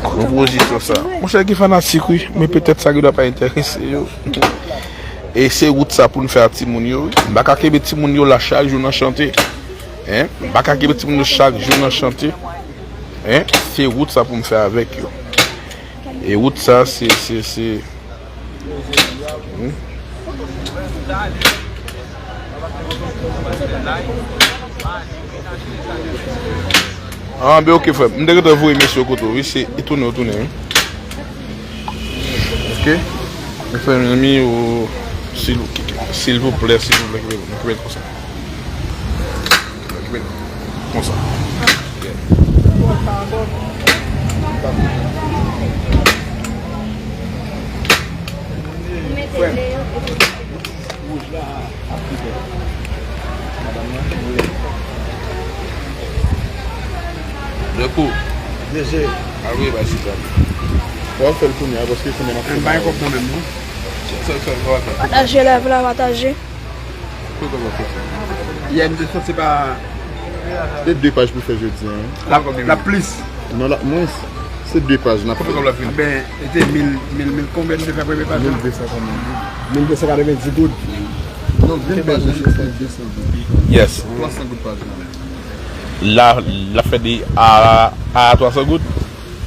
Konpozisyon sa. Monchè, gen fanatik, wi, men petèt sa gen dwa pa enterese yo. E se wout sa pou n fè a timoun yo, wi. M pa ka kenbe timoun yo la chak jou nan chante. Hein? M pa ka kenbe timoun yo chak jou nan chante. Hein? Se wout sa pou m fè avèk yo. E wout sa, se, se, se. Hmm? Ah, ben ok, frè. M te gentan voye mesye yo kote w, wi. Se, e tounen, w tounen, wi. Ok? Mezanmi, ou, silvouplè, silvouplè, kenbe, kenbe konsa. Kenbe konsa. Dèkou. Deje. Alwe bay sou tab. W ap fè l kounye a, paske kounye a m ap fè. M bay kòb nan menm, non. Pataje live la, pataje. Yè m te sot se pa. Se de paj pou fè jodi a, wi. La, la plis. Non, la mwens. Se de paj n ap fè. Ben, se te mil, mil, mil konbyen nou te fè premye paj la? Mil de san kanmenm. Mil de san katrevenndis goud. Non, vin paj la, se de san goud. Yes. Twa san goud paj la. La, l ap fè de a, a twa san goud?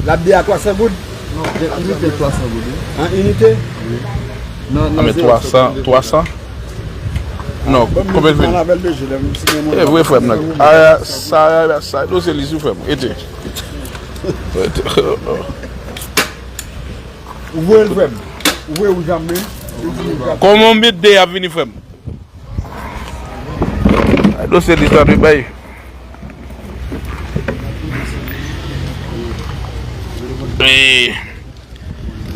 L ap de a twa san goud? Non, gen inite twa san goud, wi. An inite? Wi. Nan, nan, men twa san, twa san? Non, konbyen vin? E vre, frè m nan. A, sa, sa, dosye li sou, frè m. Ete. Ou voye l, frè m. Ou voye ou janm, men. Kòman m met de a vini, frè m? Ay, dosye li sa, li bay. Eh,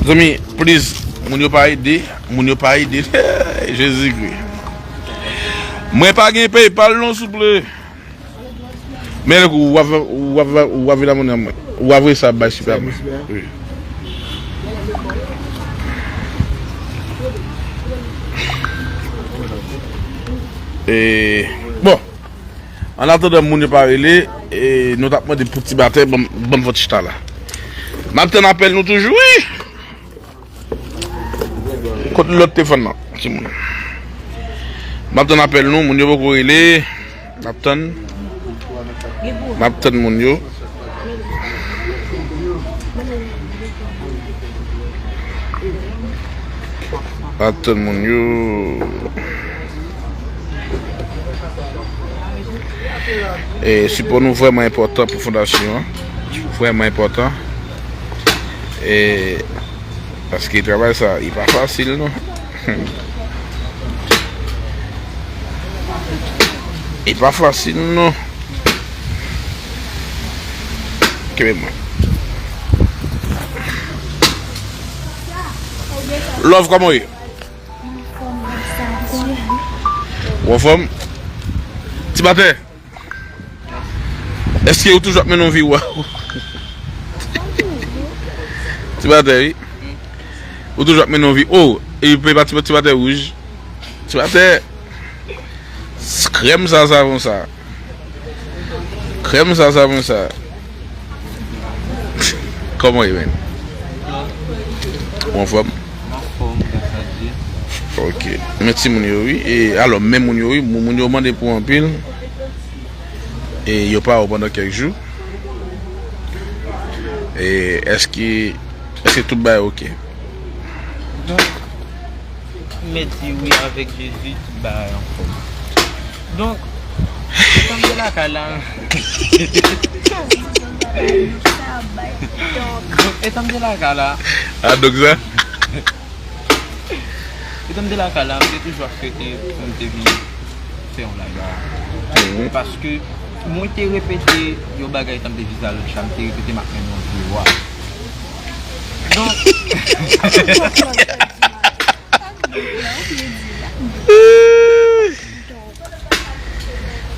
zanmi, please, moun yo pa ede, moun yo pa ede. Jezikri. Mwen pa gen PayPal non, souple. Men w ap, w ap, w ap vin abòne a mwen. W ap voye sa bay sipè a mwen. Wi. E, bon, an atandan moun yo pa rele, e, nou t ap mande pou ti batè, ban m, ban m fè ti chita la. M ap tann apèl nou toujou, wi. Kot lòt telefòn nan, timoun? M ap tann apèl nou, moun yo poko rele. M ap tann. M ap tann moun yo. M ap tann moun yo. E, sipò nou vrèman enpòtan pou fondasyon an. Vrèman enpòtan. E, paske travay sa, li pa fasil, non. Li pa fasil, non. Kenbe mwen. Love, kòman w ye? Ou anfòm? Ti batè. Èske ou toujou ap mennen yon vi wa? Ti batè, wi. Ou toujou ap mennen yon vi. Oh, e pe pa ti, ti batè wouj. Ti batè. Krèm sa, savon sa. Krèm sa, savon sa. Kòman w ye, menn? Ou anfòm? Anfòm, gras a Dye. Ok. Men timoun yo, wi. E, alò, men moun yo, wi. Moun, moun yo mande pou anpil. E yo pa wè w pandan kèk jou. E èske, èske tout bagay ok? Donk, mèsi, wi, avèk Jezi, tout bagay anfòm. Donk, etan m te lakay la. Donk, etan m te lakay la. Ah, donk sa? Etan m te lakay la, m te toujou ap swete pou m te vin fè yon live la. Paske mwen te repete yon bagay etan m te vizit Aloncha, m te repete m ap mennen yon vi wa. Donk,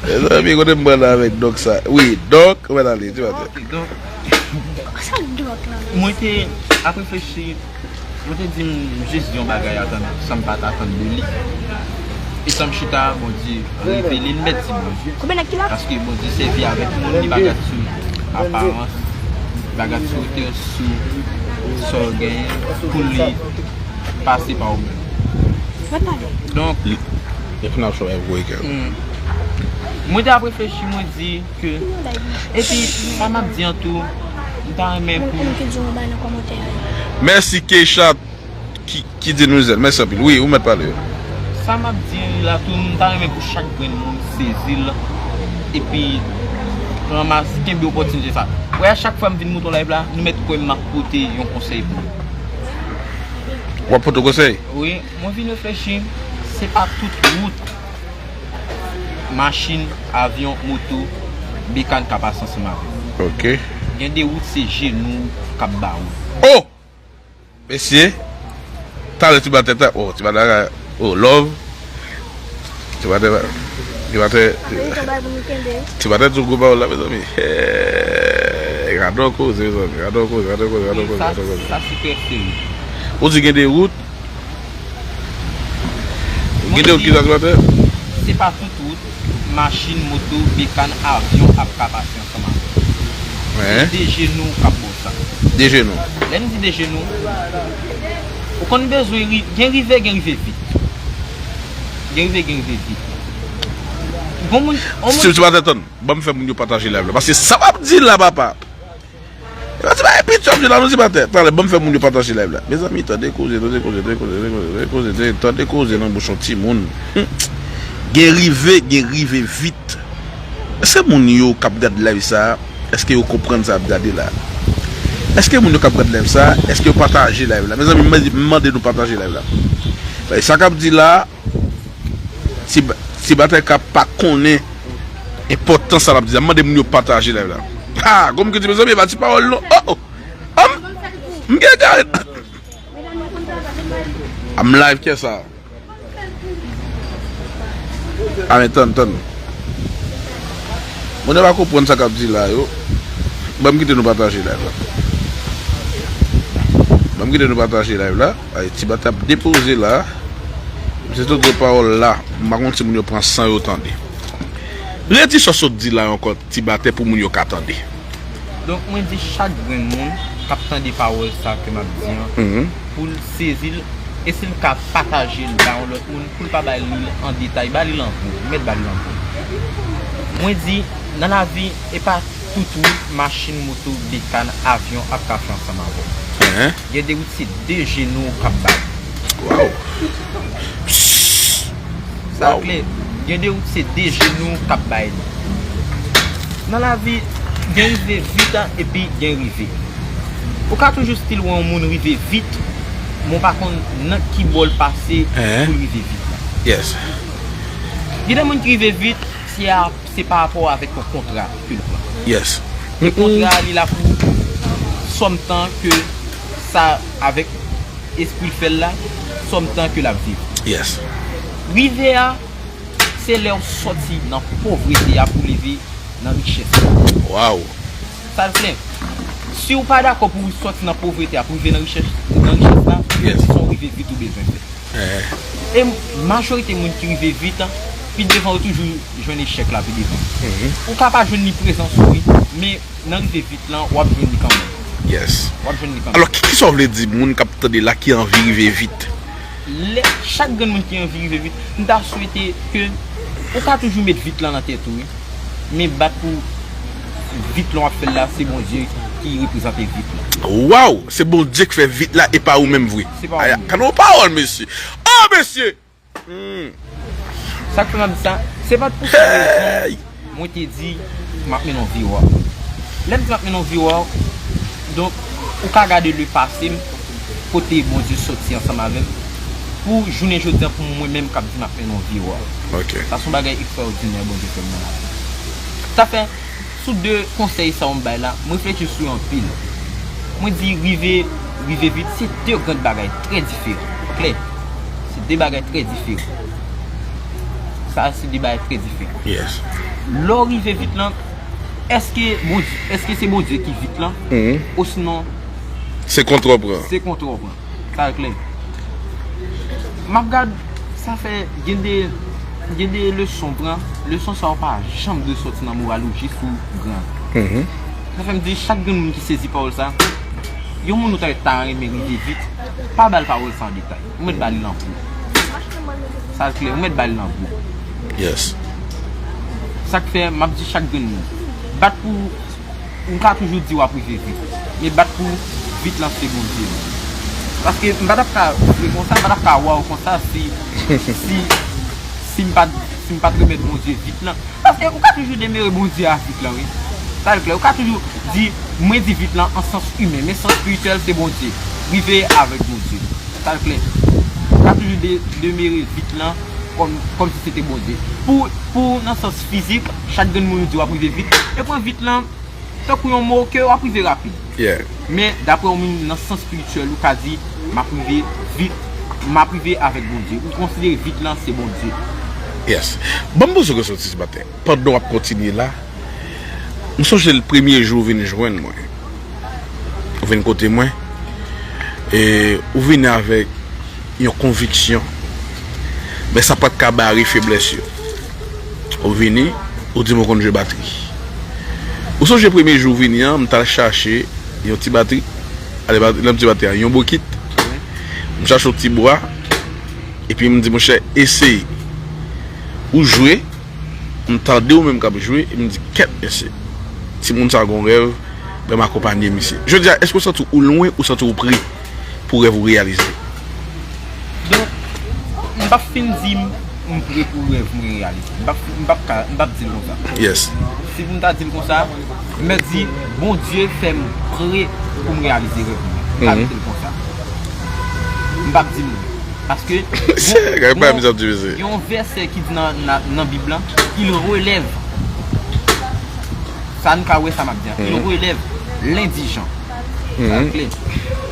Mezanmi, kote m pral la avèk donk sa? Wi, donk, ou mèt ale, ti batè. Ok, donk, mwen te ap reflechi, mwen te di m jis di yon bagay atann, sa m pa t atann de li. E sa m chita, Bondye revele m, mèt di Bondye. Paske Bondye sèvi avèk moun, li pa gad sou aparans, li pa gad sou otè, sou sa w genyen, pou li pase pa ou menm. Donk, Depi n ap chwazi pou egare. Hmm. Mwen te ap reflechi, mwen di ke, epi, sa m ap di an tou, M ta renmen pou. Moun ki di yon bagay nan kòmantè a yo. Mèsi Keisha ki, ki di nou zen. Mèsi anpil. Wi, ou mèt pale. Sa m ap di la tou, m ta renmen pou chak grenn moun sezi l epi ranmase, kenbe opòtinite sa. Wè, a chak fwa m vin monte yon live la, nou mèt kwè m ap pote yon konsèy pou nou. W ap pote konsèy? Wi, mwen vin reflechi, se pa tout wout machin, avyon, moto, bekàn ka pase ansanm avè w. Ok. Gen de wout se jenou k ap ba ou. Oh! Mesye, talè ti batè ta, oh, ti batè, oh, love. Ti batè, ti batè, ti batè di yon gwo pawòl la, mezanmi. Hey, gade yon koze, mezanmi. Gade yon koze, gade yon koze, gade yon koze, gade yon koze. Sa se trè serye. Ou di gen de wout, gen de wout ki sa ti batè? Se pa tout wout machin, moto, bekàn, avyon ap ka pase ansanm avè w. Se de jenou k ap ba w sa. De jenou. Lè m di de jenou, ou konn bezwen ri, gen rive, gen rive vit. Gen rive, gen rive vit. Gon moun, on Si moun ti batè tann, ban m fè moun yo pataje live la. Paske sa w ap di la, papa. E pa ti bagay piti w ap di la, non, ti batè. Talè, ban m fè moun yo pataje live la. Mezanmi, tande koze, tande koze, tande koze, tande koze, tande koze, tande koze nan bouch yon timoun. Hmm. Gen rive, gen rive vit. Èske moun yo k ap gad live sa, èske yo konprann sa y ap gade la? Èske moun yo k ap gad live sa, èske yo pataje live la? Mezanmi, m mande, m mande nou pataje live la. Sa k ap di la, ti, ti batè ka pa konnen enpòtans sa l ap di la. M mande moun yo pataje live la. Ha, gon m ki di, mezanmi, e pa ti pawòl non. Oh, oh. An m, m gen gade. An m live kè sa. A men tann, tann. Moun yo pa konprann sa k ap di la yo. Ban m kite nou pataje live la. Ban m kite nou pataje live la. Ay, ti batè ap depoze la. Misye sot di pawòl la. M pa konn si moun yo pran san yo tande. Redi sa w sot di la ankò, ti batè, pou moun yo ka tande. Donk, mwen di chak grenn moun k ap tande pawòl sa ke m ap di an, pou l sezi l, e si l ka pataje l ba yon lòt moun, pou l pa ba li l an detay, ba li l an gwo, mèt ba li l an gwo. Mwen di, nan lavi, e pa tout wout, machin, moto, bekàn, avyon ap ka fè ansanm avè w. Gen de wout se de jenou w k ap bay. Waw. Sa klè. Gen de wout se de jenou w k ap bay li. Nan lavi, gen rive vit epi gen rive. Ou ka toujou still wè yon moun rive vit, men w pa konn nan ki bò l pase pou l rive vit la. Yes. Gen de moun ki rive vit, se a, se pa rapò avèk yon kontra ke l pran. Yes. E kontra a, li la pou sòm tan ke sa avèk espri l fè l la, sòm tan ke l ap viv. Yes. Rive a, se lè w sòti nan povrete a pou leve nan richès la. Waw. Sa l fè. Si w pa dakò pou w sòti nan povrete a pou rive nan richès, nan richès la, se yon rive vit ou bezwen fè. E majorite moun ki rive vit, pi devan yo toujou jwenn echèk la pi devan. Ou ka pa jwenn li prezans ou wi, men nan rive vit lan, w ap jwenn li kanmenm. Yes. W ap jwenn li kanmenm. Alò, ki, kisa w vle di moun k ap tande la ki anvi rive vit? Lè, chak grenn moun ki anvi rive vit, m ta swete ke ou ka toujou met vit lan nan tèt ou wi. Men bat pou vit lan w ap fè l la, se Bondye ki reprezante vit lan. Waw! Se Bondye k fè vit la e pa ou menm vre. Se pa ou menm. Gade yon pawòl, mesye! Oh, mesye! Sa k fè m ap di sa, se pa t pou sa rezon mwen te di m ap mennen yon vye wòl. Lè m di m ap mennen yon vye wòl, donk, ou ka gade le pase m, kote Bondye soti ansanm avè m, pou jounen jodi a, pou mwen menm k ap di m ap mennen yon vye wòl. Sa se yon bagay ekstraòdinè Bondye fè m nan lavi. Sa fè, sou de konsèy sa yo m bay la, m reflechi sou yo anpil. Mwen di rive, rive vit, se de grenn bagay trè diferan. Klè. Se de bagay trè diferan. Sa se de bagay trè diferan. Lè w rive vit lan, èske Bondye, èske se Bondye ki vit lan? Osinon, se kontra w pran. Se kontra w pran. Sa klè. M ap gad, sa fè gen de, gen de leson pran. Leson sa yo pa janm dwe sòti nan moral ou jis ou gran. Sa fè m di chak grenn moun ki sezi pawòl sa, yon moun ou ta, ta renmen rive vit, pa ba l pawòl sa an detay. Ou mèt ba li l an gwo. Sa klè, ou mèt ba li l an gwo. Sa k fè m ap di chak grenn moun, bat pou M ka toujou di w ap rive vit. Men bat pou vit lan se Bondye. Paske m pa t ap ka vle konsa, m pa t ap ka waw konsa si, si, si m pa t, si m pa t remèt Bondye vit lan. Paske ou ka toujou demere Bondye a vit lan, wi. Sa l klè, ou ka toujou di, mwen di vit lan an sans imen, men sans espirityèl se Bondye. Rive avèk Bondye. Sa l klè. Ou ka toujou de, demere vit lan kòm, kòm si se te Bondye. Pou, pou nan sans fizik, chak grenn moun ou di w ap rive vit, e pran vit lan tankou yon mo ke w ap rive rapid. Yeah. Men, daprè yon moun nan sans espirityèl, ou ka di, m ap rive vit, m ap rive avèk Bondye. Ou konsidere vit lan se Bondye. Yes. Ban m poze w kesyon, Ti Batè. Pandan w ap kontinye la, m sonje l premye jou w vin jwenn mwen. Ou vin kote mwen. E ou vini avèk yon konviksyon. Men sa pa t ka bare feblès yo. Ou vini, ou di m ou konn jwe batri. Ou sonje premye jou w vini an, m t al chache yon ti batri. Ale, bat-, lè m di batri a, yon bokit. M chache yon ti bwa. Epi m di, monchè, eseye. Ou jwe, m tande w menm k ap jwe, e m di, kèt, mesye. Timoun sa gon rèv, ban m akonpanye misye. Jodi a, èske w santi w lwen, ou santi w pre pou rèv ou reyalize? Donk, m p ap fin di m, m pre pou rèv mwen reyalize. M p ap, m p ap ka, m p ap di l konsa. Yes. Si m ta di l konsa, m mèt di, Bondye fè m pre pou m reyalize rèv mwen. M ka Mhm. mete l konsa. M p ap di m non. Paske Gade pa gon, mizè ap divize. Gen yon vèsè ki di nan, nan, nan Bib lan, il relève. Sa n ka wè sa m ap di an. Il Mhm. relève l'indigent. Sa Mhm. klè.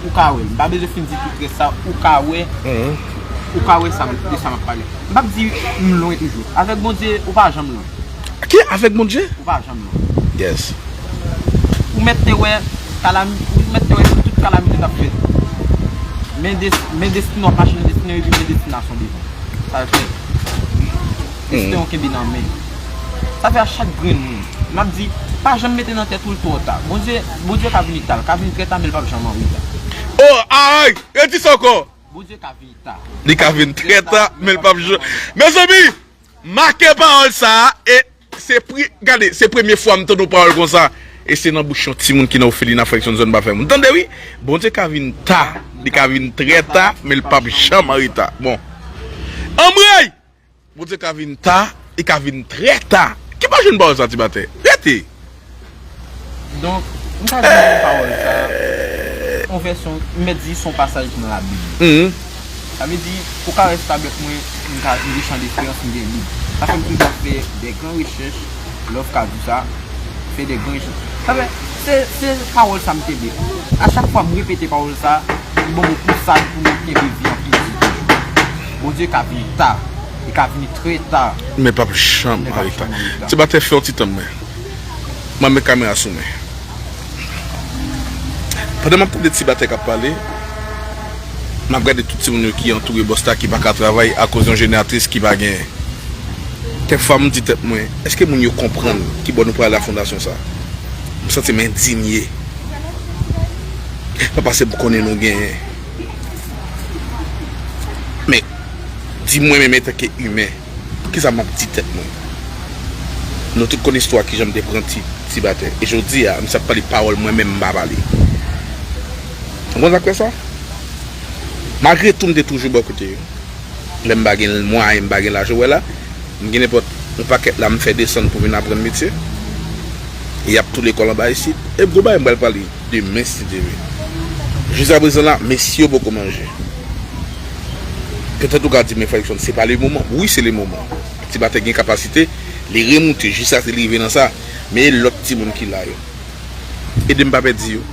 Ou ka wè l. M pa bezwen fin di tout rès sa. Ou ka wè. Mhm. Ou ka wè sa m, de sa m ap pale. M p ap di m lwen toujou. Avèk Bondye, ou pa janm lwen. Ki avèk Bondye? Ou pa janm lwen. Yes. Ou mèt te wè kalami-, ou mèt te wè tout kalamite k ap fèt. Men des-, men destine w ap mache nan destine w epi men destinasyon devan. Sa fè. Destine w kenbe nan men. Sa fè a chak grenn moun. M ap di, pa janm mete nan tèt ou l twò ta. Bondye, Bondye ka vini ta, l ka vini trè ta, men l p ap janm an reta. Oh, ay! Redi sa ankò! Bondye ka vini ta. Li ka vin trè ta, men l p ap janm. Mezanmi, make pawòl sa a, e se pri-, gade, se premye fwa m tande yon pawòl konsa. E se nan bouch yon timoun ki nan òfelina fraksyon zòn pa fè moun. Tande wi, Bondye ka vin ta, li ka vin trè ta, men l p ap janm an reta. Bon. Anmwey! Bondye ka vin ta, li ka vin trè ta. Ki pa jwenn pawòl sa, Ti Batè? Rete! Donk, m ka di yon pawòl sa, yon vèsyon, m mèt di s on pasaj nan Labib. Mhm. Sa vle di, ou ka rès avèk mwen, m ka, m gen chan deferans, m gen lib. Sa fè m toujou ap fè de gran rechèch, lè w ka di sa, fè de gran rechèch. Sa fè, se, se pawòl sa m kenbe. A chak fwa m repete pawòl sa, li ban m yon pousad pou mwen kenbe vi an pye toujou. Bondye ka vini ta, li ka vini trè ta. Men p ap janm an reta. Ti Batè, fè yon ti tann mwen. Mwen met kamera sou mwen. Pandan m ap tande Ti Batè k ap pale, m ap gade tout timoun yo ki antoure bòs la ki pa ka travay akoz yon jeneratris ki pa genyen. Kèk fwa m di tèt mwen, èske moun yo konprann ki bò nou prale ak fondasyon sa? M santi m endinye. Pa paske m konnen nou genyen. Men, di mwen menm antanke imen, kisa m ap di tèt mwen? Nou tout konn istwa kijan m te pran Ti, Ti Batè. E jodi a, m sa ap pale pawòl mwen menm m pa pale. Ou konn sa k fè sa? Malgre tou, m te toujou bò kote yo. Lè m pa gen mwayen, m pa gen lajan, w wè la, m gen nenpòt yon pakèt la m fè desann pou vin aprann metye. E y ap tou lekòl anba isit. E gwo bagay m pral pale demen, si Dye vle. Jiskaprezan la, mesye yo poko manje. Petèt ou ka di, men frè Luckson, se pa le moman. Wi, se le moman. Ti Batè gen kapasite, li remoute jiskaske li rive nan sa. Men e lòt timoun ki la yo. Ede m pa pèdi yo.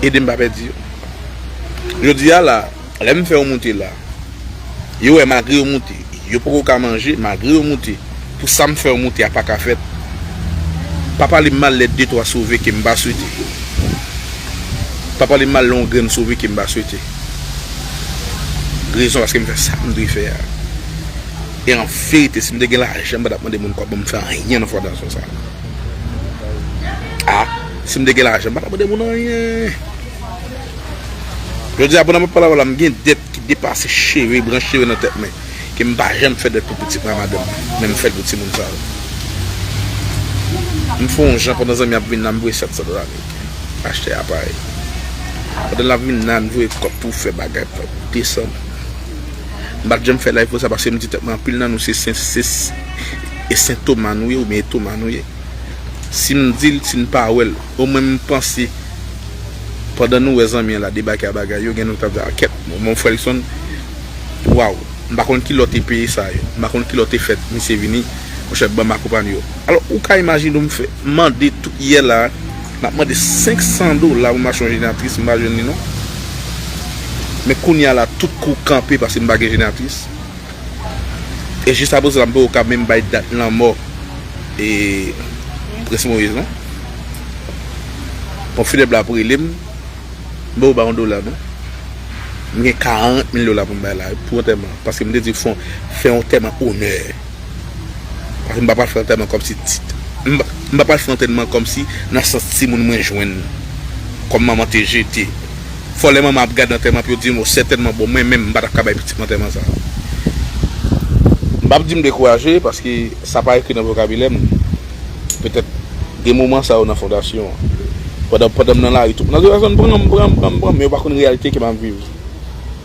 Ede m pa pèdi yo. Jodi a la, lè m fè yo moute la, yo wè malgre yo moute, yo poko ka manje, malgre yo moute, pou sa m fè yo moute a pa ka fèt. Pa pale m mal lè de twa sove ke m pa swete. Pa pale m mal lè yon grenn sove ke m pa swete. Rezon paske m fè sa m dwe fè a. E an verite, si m te gen lajan, m pa t ap mande moun kòb, ban m fè anyen nan fondasyon sa. A, si m te gen lajan, m pa t ap mande moun anyen. Jodi a, pandan m ap pale avè w la, m gen dèt ki depase cheve, branch cheve nan tèt mwen. Ke m pa janm fè dèt pou pitit mwen a madanm mwen, men m fè l pou timoun sa yo. M fè yon jan pandan zanmi ap vin la, m voye sèt san dola ameriken. Achte aparèy. Pandan l ap vin la, m voye kòb pou fè bagay, pou desann. M pa t janm fè live pou sa, paske m di tèt mwen, anpil nan nou se sen-, se s-, e sentoma nou ye, oubyen etoma nou ye. Si m di l, si n pa wè l, omwen m panse, pandan nou wè zanmi an la debake a bagay yo, gen nou k t ap di, "A, kèt, mon, mon frè Elson, waw, m pa konn ki lè w te peye sa yo, m pa konn ki lè w te fè misye vini, monchè, ban m akonpanye w." Alò, ou ka imajine w, m fè, mande tout yè la, m ap mande senk san dola pou m achte yon jeneratris, m pa jwenn li non. Men kounye a la, tout kou kanpe paske m pa gen jeneratris. E jis apre sa, m poko ka menm bay dat lanmò e Prince Moïse non. Ponp finèb la ap rele m, m poko bay yon dola non. M gen karant mil dola pou m bay la pou antèman, paske m te di fè yon, fè yon antèman onè. Paske m pa pral fè antèman kòmsi tit. M pa, m pa pral fè antèman kòmsi nan sans timoun mwen jwenn. Kòm manman te jete. Fò lè manman ap gade antèman pou yo di, "Mo, sètènman, bon, mwen menm, m pa t ap ka bay pitit mwen antèman sa." M p ap di m dekouraje, paske sa pa ekri nan vokabilè m. Petèt, gen moman sa yo nan fondasyon an. Pandan, pandan m nan lari, tout moun ap di, "Pèsonn pran m, pran m, pran m, pran m," men yo pa konn reyalite ke m ap viv.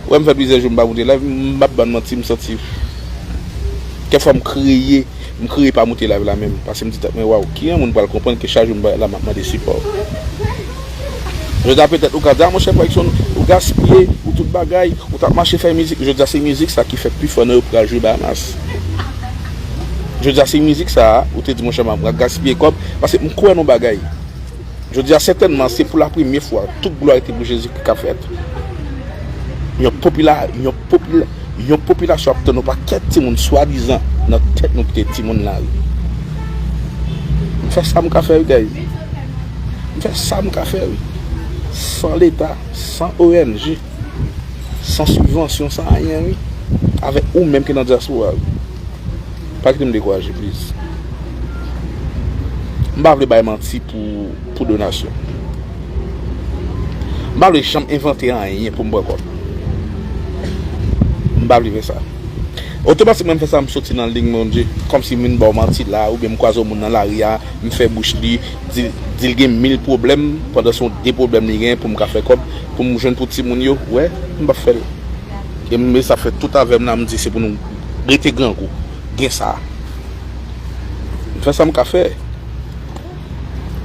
Wè, m fè plizyè jou m pa moute live, m p ap bann manti, m santi. Kèk fwa m kriye, m kriye pa moute live la menm. Paske m di tèt mwen, "Waw, ki moun pral konprann ke chak jou m parèt la, m ap mande sipò?" Jodi a, petèt, ou ka di, "A, monchè, Paxson, ou gaspiye, ou tout bagay, ou t ap mache fè mizik." Jodi a, se mizik sa ki fè pi fò nan yo pral jwe Bahamas. Jodi a, se mizik sa a, ou te di, "Monchè, m ap gaspiye kòb," paske m kwè nan bagay. Jodi a, sètènman, se pou lapremye fwa, tout glwa rete pou Jezikri k ap fèt. Yon popila-, yon popila-, yon popilasyon ap tann yon pakèt timoun swadizan nan tèt nou ki te timoun lari. M fè sa m ka fè wi, guys. M fè sa m ka fè wi. San Leta, san O N G, san sibvansyon, san anyen wi. Avèk ou menm ki nan dyaspora wi. Pa kite m dekouraje, please. M pa vle bay manti pou, pou donasyon. M pa vle janm envante anyen pou m pran kòb. M pa vle fè sa. Otomatikman, m fè sa, m soti nan liy Bondye. Kòmsi m vin ba w manti la, oubyen m kwaze yon moun nan lari a, m fè bouch li, di, di l gen mil pwoblèm, pandan se yon de pwoblèm li gen pou m ka fè kòb, pou m jwenn pou timoun yo. Wè, m p ap fè l. E m, e sa fè tout avè m la, m di se pou nou rete grangou. Gen sa. M fè sa m ka fè.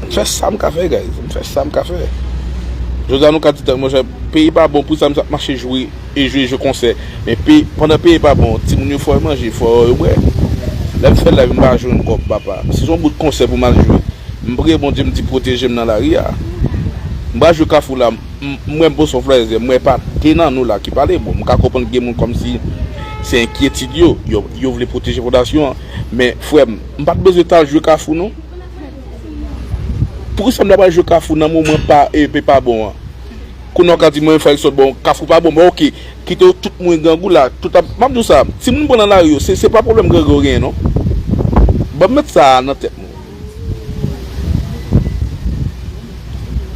M fè sa m ka fè, guys. M fè sa m ka fè. Jodi a, nou ka di, "Monchè, peyi pa bon, pou sa m t ap mache jwe, e jwe, jwe konsè." Men peyi, pandan peyi pa bon, timoun yo fò yo manje, fò yo bwè. Lè m fè live, m pa jwenn kòb, papa. Si se yon bout konsè pou m al jwe, m priye Bondye, m di, "Pwoteje m nan lari a." M pral jwe Kafou la, M, m wè m poste yon flyer, m wè pa de nan nou la ki pale. Bon, m ka konprann gen moun kòmsi se enkyetid yo, yo, yo vle pwoteje fondasyon an. Men, frè m, m pa t bezwen t al jwe Kafou, non. Poukisa m ta pral jwe Kafou nan moman pa, e, pe pa bon an? Kounye a w ka di mwen, frè Elson, bon, Kafou pa bon, bon, oke. Kite yo tout mouri grangou la. Tout ap, m ap di w sa, timoun pran nan lari yo, se, se pa pwoblèm grangou yo genyen, non. Ban m met sa nan tèt nou.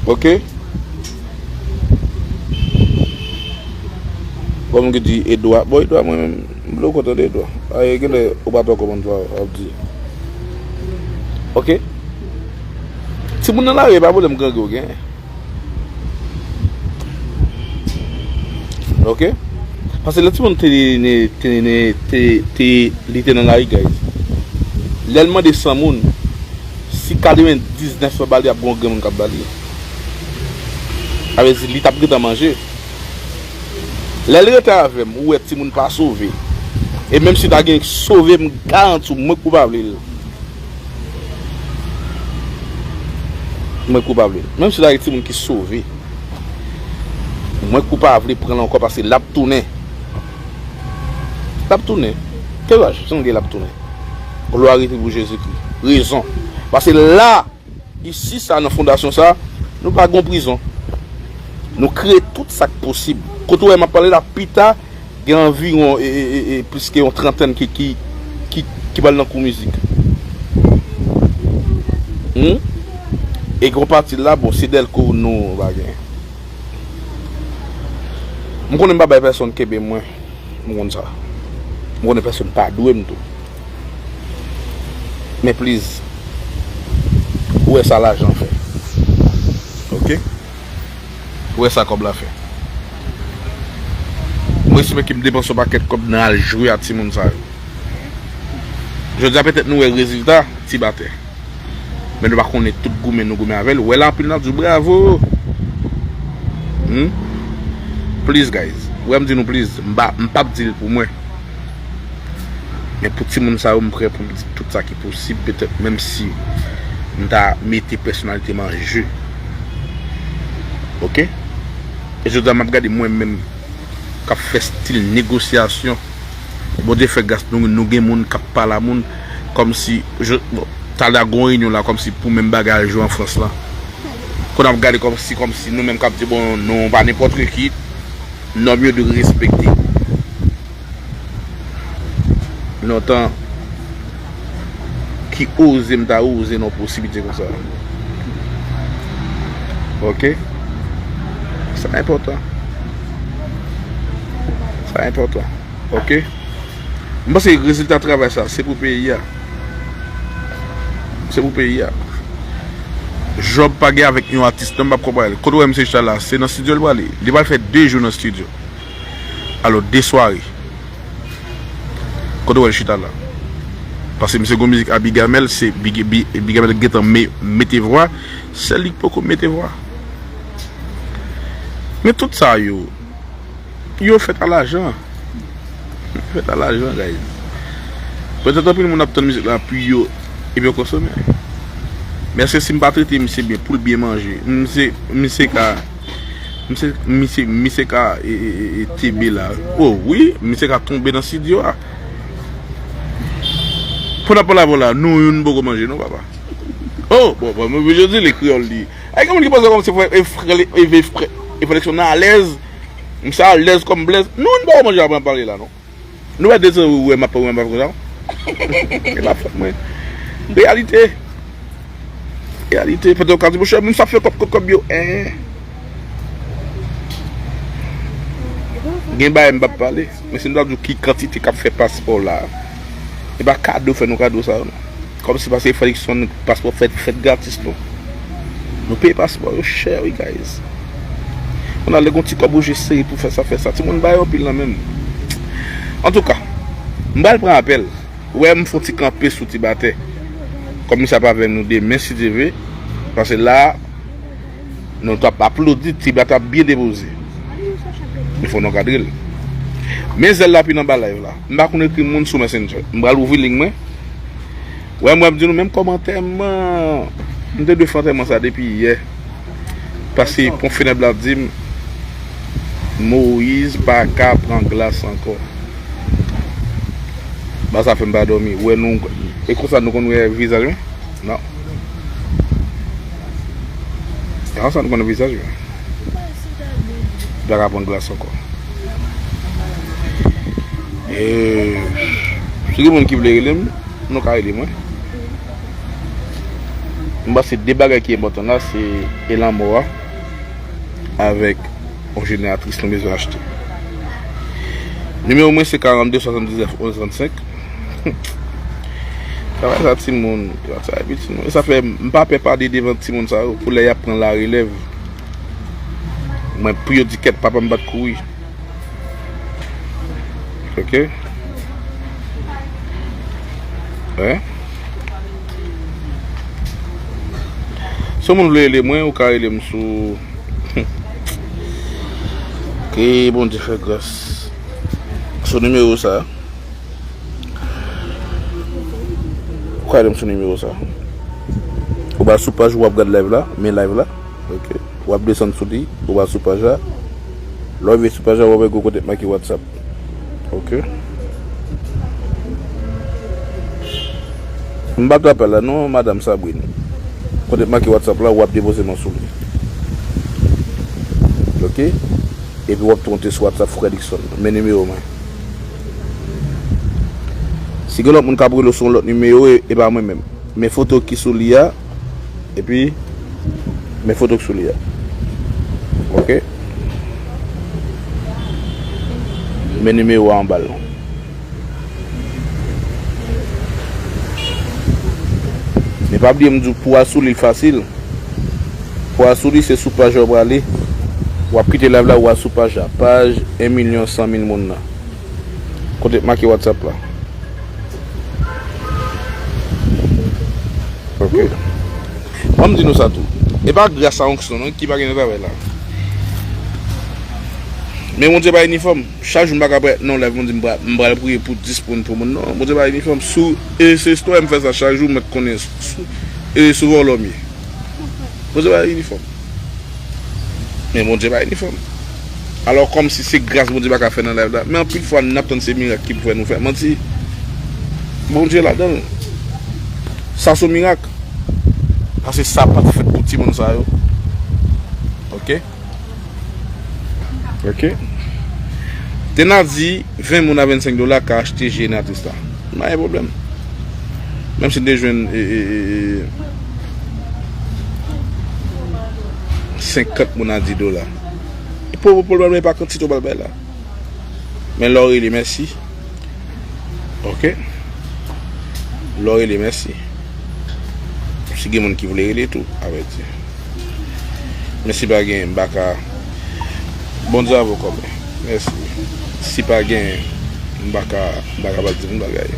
Ok. Bon, moun ki di Edwa. Bon, Edwa, mwen menm, m vle w kontan de Edwa. A, e genlè, ou pa twò konprann sa w ap di. Ok. Timoun nan lari, e pa pwoblèm grangou w genyen. Ok? Paske lè timoun te, te, te, te, te, li te nan lari, guys. Lè l mande san moun, si katrevendiznèf pa ba li, ap gen yon granmoun k ap ba li. Sa vle di, li t ap gentan manje. Lè l rete avè m, ou wè timoun pa sove. E menm si ta gen sove, m garanti w, mwen k pou pa vle l. Mwen k pou pa vle l. Menm si ta gen timoun ki sove, mwen k pou pa vle pran l ankò paske l ap tounen. L ap tounen. Kèl laj? San gen l ap tounen. Glwa rete pou Jezikri. Rezon. Paske la, isi sa, nan fondasyon sa, nou pa gon prizon. Nou kreye tout sa k posib. Kote w wè m ap pale la, pita, gen anviwon, e, e, e, e, plis ke yon trantèn ki, ki, ki, ki pral nan kou mizik. Hmm? E gen yon pati la, bon, se Dèlko nou pa gen. M konnen m pa bay pèsonn kenbe mwen. M konn sa. M konnen pèsonn pa dwe m tou. Men please, Ou wè sa lajan fè. Oke? Ou wè sa kòb la fè. Mwen espere ke m depanse yon pakèt kòb nan al jwe a timoun sa yo. Jodi a petèt nou wè rezilta ti batè. Men nou pa konnen tout goumen nou goumen avè l. Ou wè la anpil n ap di w bravo. Hmm? Please guys. Ou wè m di nou please. M pa, m p ap di l pou mwen. Men pou timoun sa yo, m prè pou m di tout sa ki posib, petèt menm si m ta mete pèsonalite m an je. Oke? E jodi a, m ap gade mwen menm k ap fè stil negosyasyon. Bondye fè gras nou, nou gen moun k ap pale a moun kòmsi, je, bon, talè a gon reyinyon la kòmsi pou menm bagay al jwe an Frans lan. Kounye a m ap gade kòmsi, kòmsi nou menm k ap di, bon, nou pa nenpòt ki, nòm yo dwe respekte. Lontan ki oze m ta oze nan yon posiblite konsa. Oke? Sa enpòtan. Sa enpòtan. Oke? M panse rezilta travay sa, se pou peyi a. Se pou peyi a. Job pa gen avèk yon atis, non, m p ap konprann. Kote w wè misye chita la, se nan estidyo l prale. Li pral fè de jou nan estidyo. Alò, de sware. Kote w wè l chita la? Paske misye gon mizik a Bigamèl, se Big, Bi- Bigamèl gentan me- mete vwa, sèl li k poko mete vwa. Men tout sa yo, yo fèt a lajan. Yo fèt a lajan, guys. Petèt anpil moun ap tann mizik la pou yo, epi yo konsome. Men èske si m pa trete misye byen, pou l byen manje, misye, misye ka Misye, misye, misye ka e, e, e, e, tebe la. Oh, wi, misye ka tonbe nan estidyo a. Pandan pale avè w la, nou youn poko manje, non, papa. Oh, bon, bon, mwen, je di, le kreyòl li. Ay, gen moun ki panse kòmsi frè, e frè, e, e frè, e frè, Lèksyon nan alèz. Misye alèz kòm blèz. Nou youn poko manje apre pale la, non. Nou pa desann, ou wè m ap, ou wè m ap konsa. E pa fòt mwen. Reyalite. Reyalite. Fòk ou ka di, monchè, moun sa fè kòb, kòb, kòb yo. Eh. Gen bagay m p ap pale. Men si m ta di w ki kantite k ap fè paspò la. E pa kado fè nou kado sa yo, non. Kòmsi paske Fredrickson paspò fèt, fèt gratis, non. Nou peye paspò yo chè, wi, guys. Kounye a lè gon ti kòb ou jis sere pou fè sa, fè sa. Timoun ba yo anpil nan menm. Antouka, m pral pran apèl. Ou wè, m fè yon ti kanpe sou ti batè. Kòm misye ap avè nou demen, si Dye vle. Paske la, nou t ap aplodi, ti batè ap byen depoze. Men fò nou ankadre l. Men zèl la pi nan ba live la. M pa konn ekri moun sou Messenger. M pral ouvri liy mwen. Wè, mwen, m di nou menm kòmantè m, m te dwe fè antèman sa depi yè. Paske ponp finèb la di m, Moyiz pa ka pran glas ankò. Ba sa fè m pa dòmi. Wè nou, e konsa nou konn wè vizaj mwen? Non. E konsa nou konn wè vizaj mwen. Li pa ka pran glas ankò. E, si gen moun ki vle rele m, nou ka rele mwen. M panse de bagay ki enpòtan la, se e lanmò a avèk yon jeneratris nou bezwen achte. Nimewo mwen se karannde swasanndiznèf onz trannsenk. Travay sa timoun, travay sa epi timoun. E sa fè m pa pè pale devan timoun sa yo pou lè y ap pran larelèv. Mwen, pou yo di kèt, papa m pa t kouri. Oke. Hein? Si yon moun vle rele mwen, ou ka rele m sou, ke Bondye fè gras. Sou nimewo sa. Ou ka rele m sou nimewo sa. Ou ba sou paj ou ap gad live la, men live la. Oke. W ap desann sou li, ou al sou paj la. Lè w rive sou paj la, w ap wè gwo kote k make WhatsApp. Oke. M pa t apèl la non, madanm Sabrine. Kote k make WhatsApp la, w ap depoze men w sou li. Oke. Epi w ap tonte sou WhatsApp Fredrickson. Men nimewo mwen. Si gen lòt moun k ap rele w sou yon lòt nimewo, e, e pa mwen menm. Men foto ki sou li a, epi men foto k sou li a. Oke. Men nimewo a anba l. Pa bliye m di w pou w al sou li l fasil. Pou w al sou li se sou paj la w prale. W ap kite live la, w al sou paj la. Paj en milyon san mil moun nan. Kote k make WhatsApp la. Ok. Ban m di nou sa tou. E pa gras a onksyon non ki pa gen nan travay la. Men Bondye pa inifòm. Chak jou m pa ka prè nan yon live, m di m pra- m pral priye pou dis moun, pou moun. Non, Bondye pa inifòm. Sou e se istwa m fè sa chak jou, mwen konnen sou e sou vòlò m ye. Bondye pa inifòm. Men Bondye pa inifòm. Alò kòmsi se gras Bondye pa ka fè nan live la. Men anpil fwa n ap tann se mirak ki pou fè nou fè. Manti. Bondye ladan l. Sa se yon mirak. Paske sa pa t fèt pou timoun sa yo. Ok? Ok. Te n a di ven moun a vennsenk dola ka achte jeneratris la. M pa gen pwoblèm. Menm si n te jwenn e, e, e, e, senkant moun a dis dola. Pwo- Pwoblèm nan e pa kantite w pral bay la. Men lè w rele, mèsi. Ok. Lè w rele, mèsi. Si gen moun ki vle rele tou, avèti. Men si pa gen, m pa ka. Bondye avè w kòmè. Mèsi. Si pa gen, m pa ka, m pa ka pral di moun bagay.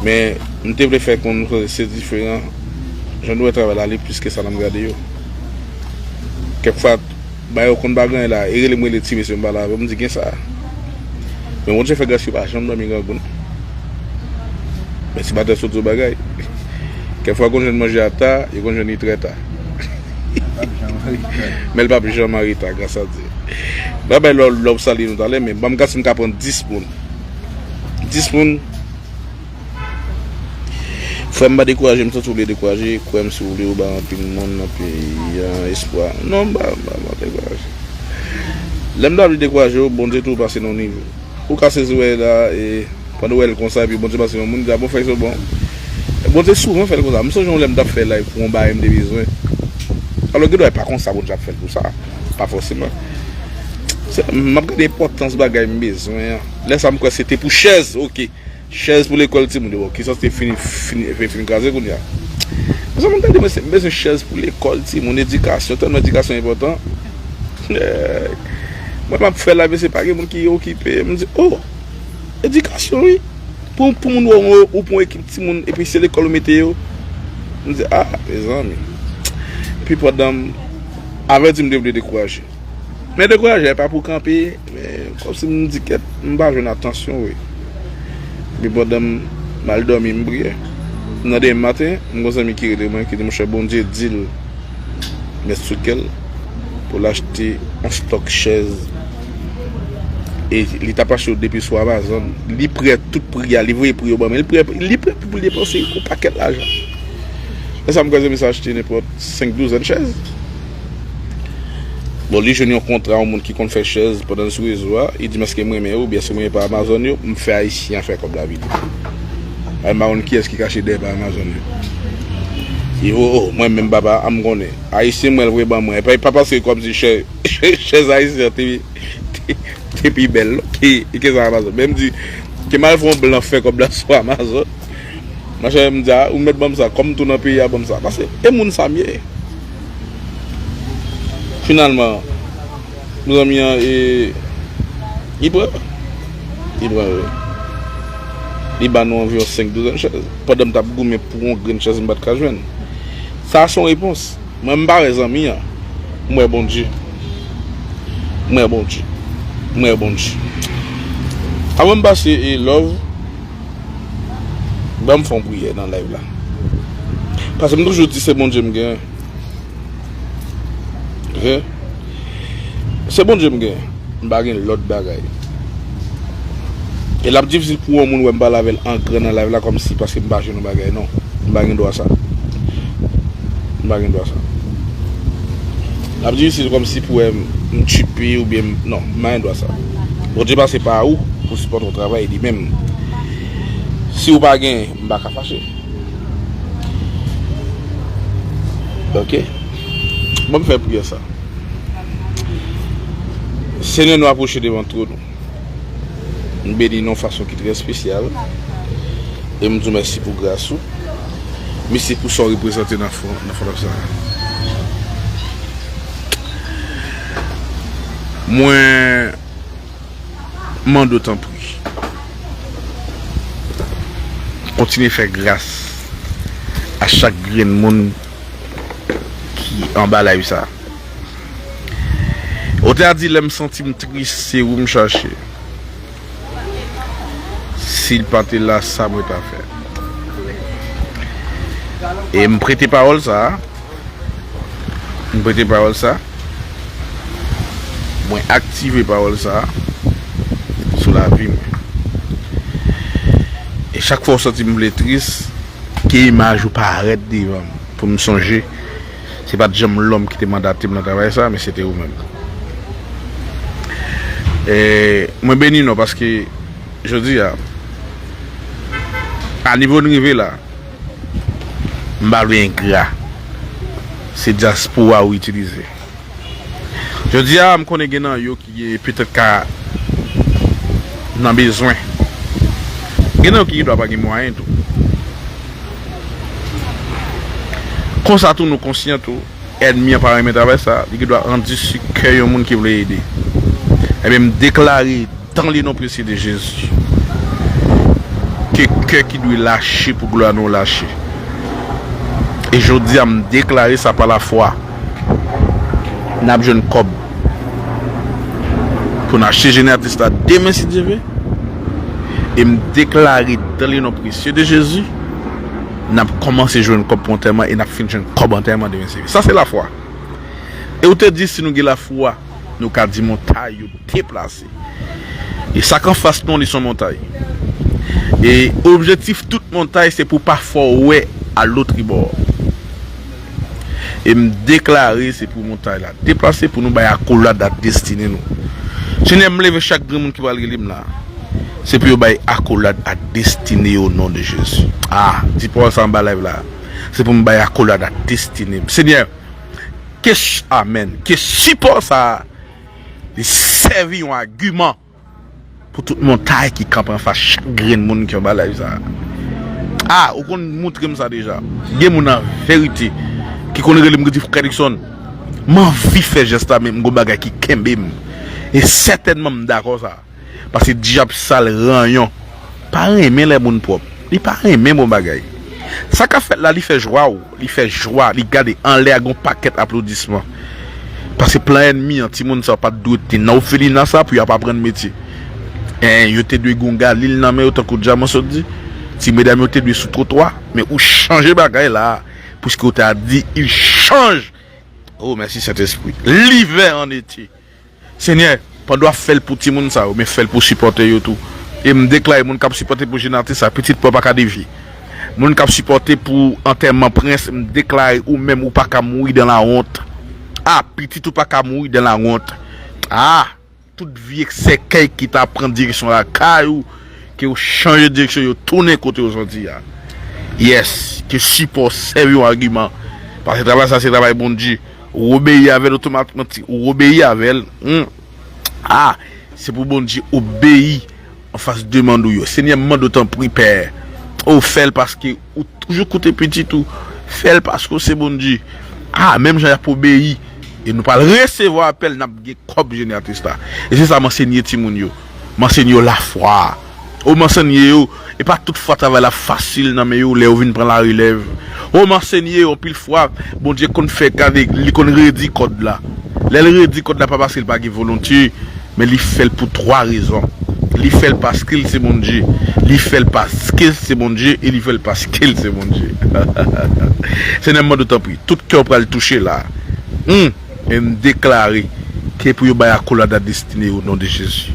Men, m te vle fè konn se diferan. Jan nou wè travay la, li plis ke sa nan m gade yo. Kèk fwa, ba yo konn pa gen anyen la, e rele m rele ti mesye m pale avè m, m di gen sa. Men Bondye fè gras yo pa janm dòmi grangou non. Men si maten sot di w bagay, kèk fwa konn jwenn manje a ta, yo konn jwenn li trè ta. Men l p ap janm anreta, gras a Dye. Babay lò lò w salye nou talè, men ban m gad si m ka pran dis moun. Dis moun. Frè m pa dekouraje, m santi w vle dekouraje, kwè m si w vle ou bay anpil moun nan peyi a espwa. Non, m pa, m pa, m pa dekouraje. Lè m ta vle dekouraje w, Bondye tou pase nan yon nivo. Ou ka sezi wè la, e, pandan w wè l konsa, epi Bondye pase yon moun, di a bon frè se bon. Bondye souvan fè l konsa. M sonje yon lè m t ap fè live pou yon bagay m te bezwen. Alò, gen dwa e pa konsa Bondye ap fè l pou sa. Pa fòseman. Se, m ap gade enpòtans bagay m bezwen an. Lè sa m kwè se te pou chèz, ok. Chèz pou lekòl timoun yo. Bon, kisans te fini, fini, fini, fini kraze kounye a. Mezanmi, m tande mwen se, m bezwen chèz pou lekòl timoun, edikasyon, tèlman edikasyon enpòtan. Eh, mwen m ap fè la, mesye, pa gen moun ki okipe. M di, oh, edikasyon, wi. Pou, pou moun wè ou, ou pou yon ekip timoun, epi se lekòl ou mete yo. M di, ah, mezanmi. Epi pandan m, avèti m te vle dekouraje. Men dekouraje a pa pou kanpe, men kòmsi m di kèt, m pa jwenn atansyon vre. Epi pandan m, m al dòmi, m priye. Nan demen maten, m gon zanmi ki rele mwen, ki di, monchè, Bondye di l, met sou kè l, pou l achte yon stòk chèz. E li t ap achte yo depi sou Amazon. Li prè tout pri a, li voye pri yo ban mwen. Li prè, li prè pou l depanse yon pakèt lajan. Lè sa m kwè zanmi sa achte nenpòt senk douzèn chèz. Bon, li jwenn yon kontra yon moun ki konn fè chèz pandan l sou rezo a. Li di m, èske m renmen yo oubyen si m renmen pa Amazon yo, m fè Ayisyen an fè kòb la vini. Ay, m pa konn kiyès ki kache dèyè pa Amazon yo. Li di, oh, oh, mwen menm papa, a m konnen. Ayisyen mwen l voye ban mwen. E pa, pa paske kòmsi chè, chèz ayisyen an te, te, te pi bèl, non, ke, ke sa Amazon. Men m di, ke m al fè yon blan fè kòb la sou Amazon. Monchè, m di, a, ou mèt ban m sa, kòm m tou nan peyi a, ban m sa. Paske e moun sa m ye. Finalman, mezanmi an, e, li pran. Li pran, wi. Li ba nou anviwon senk douzèn chèz. Pandan m t ap goumen pou yon grenn chèz m pa t ka jwenn. Sa a se yon repons. Mwen, m pa wè zanmi an. M wè Bondye. M wè Bondye. M wè Bondye. Avan m pase e love, ban m fè yon priyè nan live la. Paske m toujou di se Bondye m gen. Ok? Se Bondye m gen. M pa gen lòt bagay. E l ap difisil pou yon moun wè m pale avè l an gran nan live la kòmsi paske m pa jwenn yon bagay, non. M pa gen dwa sa. M pa gen dwa sa. L ap difisil kòmsi pou wè m, m tchipi oubyen m, non, m pa gen dwa sa. Bondye pase pa ou pou sipòte yon travay li menm. Si ou pa gen, m pa ka fache. Ok? Bon, m fè priyè sa. Senyè, nou apwoche devan twòn ou. M beni nou yon fason ki trè espesyal. E m di w mèsi pou gras ou. Mèsi pou sa w reprezante nan fon, nan fondasyon sa a. Mwen mande w tanpri, kontinye fè gras a chak grenn moun ki anba live sa a. Ou te a di, lè m santi m tris, se ou m chache. Si l pa te la, sa mwen ta fè? E m prete pawòl sa a. M prete pawòl sa a. Mwen aktive pawòl sa a sou lavi mwen. E chak fwa w santi m vle tris, ke imaj ou parèt devan m pou m sonje. Se pa t janm lòm ki te mandate m nan travay sa, men se te ou menm. E mwen beni nou paske jodi a, a nivo n rive la, m pa vle engra. Se dyaspora ou itilize. Jodi a, m konnen gen nan yo ki petèt ka nan bezwen. Gen nan yo ki gendwa pa gen mwayen tou. Konsa tou, nou konsyan tou, ènmi an pa renmen travay sa, li gendwa andiski kè yon moun ki vle ede. Ebyen, m deklare dans le nom précieux de Jésus, ke kè ki dwe lache pou glwa nou lache. E jodi a, m deklare sa pa lafwa. N ap jwenn kòb pou n achte jeneratris la demen, si Dye vle. E m deklare dans le nom précieux de Jésus, n ap kòmanse jwenn kòb pou antèman e n ap fin jwenn kòb antèman demen, si Dye vle. Sa se lafwa. E ou te di, si nou gen lafwa, nou ka di montay yo deplase. E sa k anfas nou, li se yon montay. E objektif tout montay, se pou pa fè w wè a lotribò. E m deklare, se pou montay la deplase, pou nou bay akolad a destine nou. Senyè, m leve chak grenn moun ki pral rele m la. Se pou yo bay akolad a destine yo, o non de Jezi. Ah, di pawòl sa anba live la. Se pou m bay akolad a destine m. Senyè, ke, amèn, ke sipò sa a, li sèvi yon agiman pou tout montay ki kanpe anfas chak grenn moun ki anba live sa a. Ah, ou konn montre m sa deja. Gen moun an verite ki konn rele m, ki di, "Frè Dickson, m anvi fè jès la, men m gon bagay ki kenbe m." E sètènman, m dakò sa. Paske dyab sal, ranyon, pa renmen lè moun pwòp. Li pa renmen bon bagay. Sa k ap fèt la, li fè jwa w, li fè jwa, li gade anlè a gon pakèt aplodisman. Paske plan ènmi an, timoun sa yo pa t dwe te nan òfelina sa pou y ap aprann metye. En, yo te dwe gon galil nan men yo, tankou dyaman sot di. Ti medam yo te dwe sou twotwa, men ou chanje bagay la, puiske ou te a di, il change. Oh, mèsi Sentespri. L'hiver en été. Senyè, pandan w ap fè l pou timoun sa yo, men fè l pou sipòtè yo tou. E m deklare moun k ap sipòte pou jeneratris sa, pitit pa w pa ka devye. Moun k ap sipòte pou antèman prens, m deklare ou menm ou pa ka mouri dan lawont. A, pitit ou pa ka mouri dan lawont. A, tout vye sèkèy ki ta pran direksyon lakay ou, ke yo chanje direksyon, yo tounen kote yo sòti a. Yes, ke sipò w sèvi yon agiman. Paske travay sa se travay Bondye. Ou obeyi avè l otomatikman, ti, ou obeyi avè l. Hmm. Ah, se pou Bondye obeyi anfas demann ou yo. Senyè, m mande w tanpri, Pè. Ou fè l paske ou toujou koute pitit ou. Fè l paske w se Bondye. Ah, menm jan y ap obeyi. E nou pral resevwa apèl, n ap gen kòb jeneratris la. E se sa m ansenye timoun yo. M ansenye yo lafwa. O, m ansenye yo, e pa tout fwa travay la fasil nan men yo lè yo vin pran larelèv. O, m ansenye yo, anpil fwa, Bondye konn fè gade, li konn redi kòd la. Lè l redi kòd la, pa paske l pa gen volonte, men li fè l pou twa rezon. Li fè l paske l se Bondye. Li fè l paske l se Bondye, e li fè l paske l se Bondye. Senyè, m mande w tanpri, tout kè w pral touche la. Hmm. E m deklare ke pou yo bay akolad a destine yo, o non de Jezi.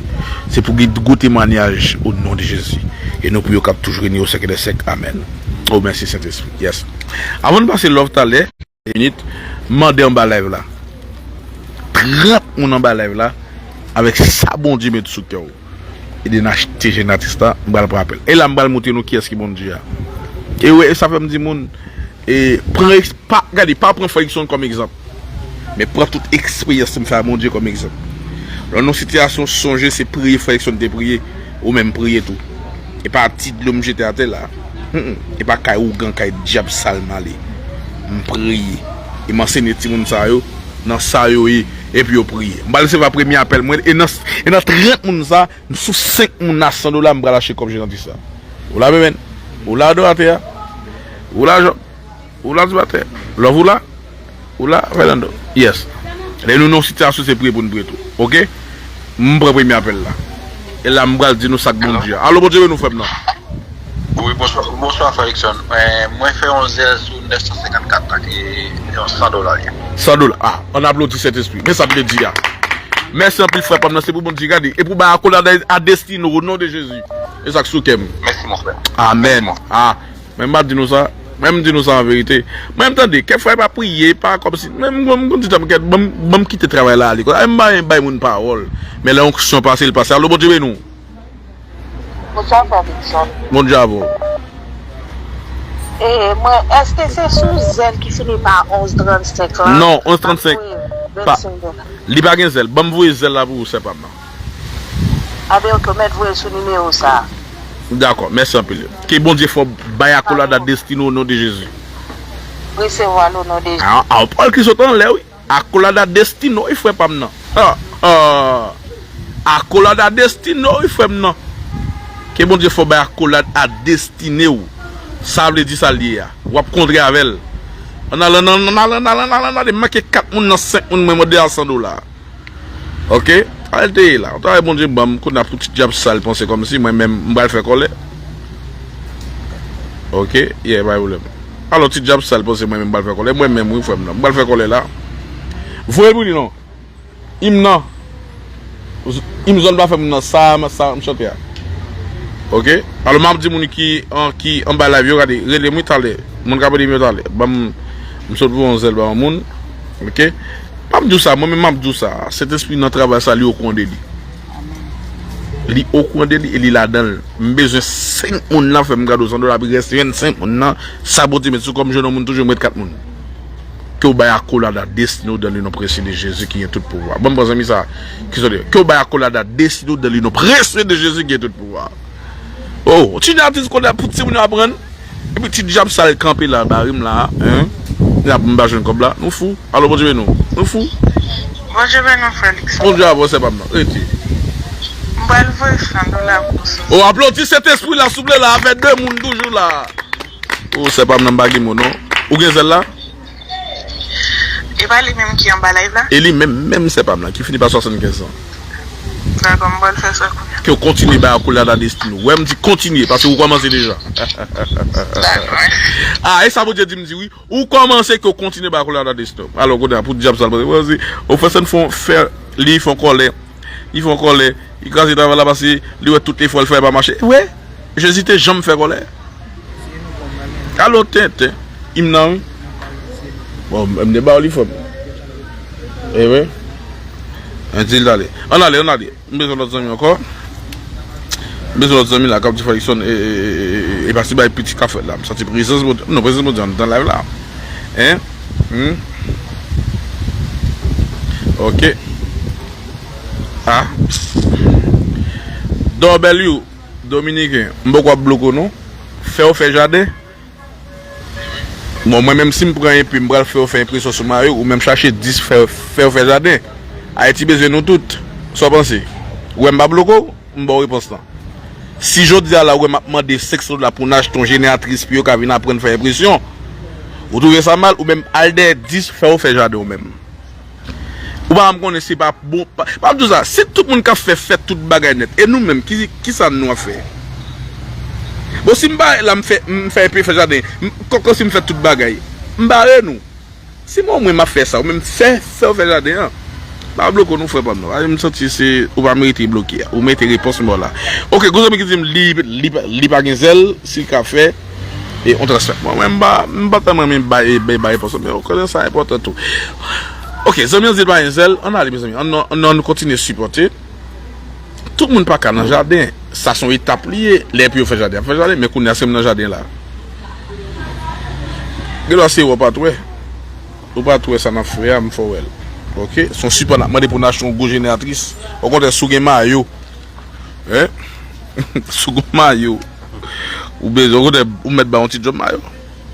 Se pou gen gwo temwanyaj, o non de Jezi. E non pou yo k ap toujou reye o syèk dè syèk. Amèn. O, mèsi, Sentespri. Yes. Avan n pase love talè, minit, mande anba live la. Trant moun anba live la, avèk sa Bondye met sou kè w. Ede n achte jeneratris la, m pral pran apèl. E la, m pral montre nou kiyès ki Bondye a. E wi, e sa fè m di moun, e, pran eks-, pa, gade, pa pran Frè Luckson kòm egzanp. Men pran tout eksperyans m fè a Bondye kòm egzanp. Lè w nan yon sitiyasyon, sonje se priye Frè Luckson te priye, ou menm priye tou. E pa ti dlo m jete atè la. Mm, mm. E pa kay ougan, kay dyab sal m ale. M priye. E m ansenye timoun sa yo nan sa yo ye, epi yo priye. M pral resevwa premye apèl mwen, e nan, e nan trant moun sa, sou senk moun a san dola, m pral achte kòb Jean Baptiste la. Ou la, Beben? Ou la, adoratè a? Ou la, Job? Ou la, animatè? Love, ou la? Ou la, Fernando? Yes. Lè nou nan yon sitiyasyon, se priye pou n priye tou. Oke? M pran premye apèl la. E la, m pral di nou sa k Bondye. Alo, Bondye beni w, frè m nan. Wi, bonswa, bonswa, frè Erickson. Eh, mwen fè yon zèl sou nèf san senkannkat la, ki yon san dola li. San dola. Ah, ann aplodi Sentespri. Men sa m te di a. Mèsi anpil, frè pa m nan, se pou Bondye gade. E pou bay akolad a destine w, o non de Jezi. E sa k sou kè m. Mèsi, mon frè. Amèn. Mèsi, mon frè. Ah, men m ap di nou sa. Mwen m di nou sa an verite. Mwen m tande, kèk fwa e pa priye, pa kòmsi. Mwen m, m, m di tanm kèt, ban m, ban m kite travay la ale. Ay, m bay, bay moun pawòl. Men lè onksyon pase, l pase. Alo, Bondye beni w. Bonswa, frè Wilson. Bondye avè w. E, mwen, èske se sou zèl ki fini pa onz trannsenk lan? Non, onz trannsenk. Ap voye pa, vennsenk dola. Li pa gen zèl. Ban m voye zèl la pou ou, sè pa m nan. Anben, ok, ou mèt voye l sou nimewo sa a. Dakò, mèsi anpil. Ke Bondye fè w bay akolad a destine w o non de Jezi. Resevwa l o non de Jezi. A, a, pawòl ki sot anlè, wi. Akolad a destine w, wi, frè pa m nan. Ha, ha. Akolad a destine w, wi, frè m nan. Ke Bondye fè w bay akolad a destine w. Sa vle di sa l ye a. W ap kontre avè l. Ann ale, ann ale, ann ale, ann ale, ann ale, ann ale. Manke kat moun nan senk moun mwen mande a san dola. Oke? Al te ye la. Ou travay Bondye ban m, kounye a pou ti dyab sa l panse kòmsi mwen menm m pral fè kòlè. Oke? Yeah, pa gen pwoblèm. Alò, ti dyab sa l panse mwen menm m pral fè kòlè. Mwen menm, wi, frè m nan. M pral fè kòlè la. Voye l pou li non. Im nan. Im zòn pa fè moun nan sa, sa m chante a. Oke? Alò, m ap di moun ki, an, ki anba live yo, gade, rele m wi talè. Moun k ap rele m yo talè. Ban m, m sot voye yon zèl ba yon moun. Oke? M ap di w sa, mwen menm m ap di w sa. Sentespri nan travay sa, li okouran de li. Li okouran de li e li ladan l. M bezwen senk moun nan fè m kado san dola, pi rès vennsenk moun nan, sa Bondye met sou kò m, jwenn yon moun toujou, m ret kat moun. Ke w bay akolad a destine w dans le nom précieux de Jésus qui est tout pouvoir. Ban m pran zanmi sa, ki sot ke w bay akolad a destine w dans le nom précieux de Jésus qui est tout pouvoir. Oh, ti jan atis kote pou timoun yo aprann. Epi ti dyab sa l kanpe la, bari m la, hein? N ap m pa jwenn kòb la, nou fou. Alo, Bondye beni w. Nou fou. Bondye beni w, frè Likson. Bondye avè w, sè pa m nan. Rete. M pral voye san dola pou ou. Oh, aplodi Sentespri la, souple la, avè de moun toujou la. Oh, sè pa m nan, m pa gen mo, non. Ou gen zèl la? E pa li menm ki anba live la? E li menm, menm sè pa m nan, ki fini pa swasannkenz an. Dakò, m pral fè sa kounye a. Ke w kontinye bay akolad a destine w. Wè, m di kontinye, paske ou kòmanse deja. Dakò. Ah, e sa Bondye di m di wi. Ou kòmanse ke w kontinye bay akolad a destine w. Alò, kounye a, pou dyab sa l panse. Ou fè sa, fè, li fè yon kòlè. Li fè yon kòlè. Li kraze travay la paske li wè tout efò l fè pa mache. Wè, Jezi te janm fè kòlè. Alo, tenten. Im nan, wi. Bon, m te ba w li, frè m. E wi. Ann di l ale. Ann ale, ann ale. M bezwen lòt zanmi ankò. M bezwen lòt zanmi la k ap di frè Likson, e, e, e, e, e pa ti bay piti k ap fèt la. M santi prezans Bondye. Non, prezans Bondye anndan live la. Hein? Hmm? Ok. Ah. W, Dominiken, m poko ap bloke w non. Fè w fè jaden. Bon, mwen menm si m pran enpe, m pral fè w fè enpresyon sou mayo, ou menm chache dis fè, fè w fè jaden. Ayiti bezwen nou tout. Sa w panse? Ou wè m pa bloke w, m ba w repons lan. Si jodi a la ou wè m ap mande senk san dola pou n achte yon jeneratris pou yo ka vin aprann fè enpresyon, ou twouve sa mal, ou menm al dèyè dis fè w fè jaden w menm. Ou pa janm konnen se pa bon. Pa, pa m di w sa, si tout moun k ap fè fè tout bagay nèt, e nou menm, ki, ki sa nou ap fè? Bon, si m bare la, m fè, m fè enpe fè jaden, m, kòkò si m fè tout bagay, m bare nou. Si mwen, mwen m ap fè sa, ou menm fè, fè w fè jaden an. Pa bloke w non, frè pa m nan. Pa m santi se, ou pa merite bloke a. Ou merite repons mwen la. Ok, gon zanmi ki di m li, li, li pa gen zèl, si l ka fè, e yon transfè. Mwen, mwen, m pa, m pa tèlman renmen bay, bay, bay repons, men w konnen sa enpòtan tou. Ok, zanmi an di l pa gen zèl, ann ale, mezanmi. Ann, ann, ann kontinye sipòte. Tout moun pa ka nan jaden. Sa se yon etap li ye. Lè pou yo fè jaden, y ap fè jaden, men kounye a se m nan jaden la. Gen dwa se ou pa t wè. Ou pa t wè sa n ap fè a, m fè w wè l. Ok? Se yon sipò n ap mande pou n achte yon gwo jeneratris. Okontrè, si w gen mayo, hein? Si w gen mayo, Ou bezwen, ou konnen, ou mèt ba yon ti djòb mayo.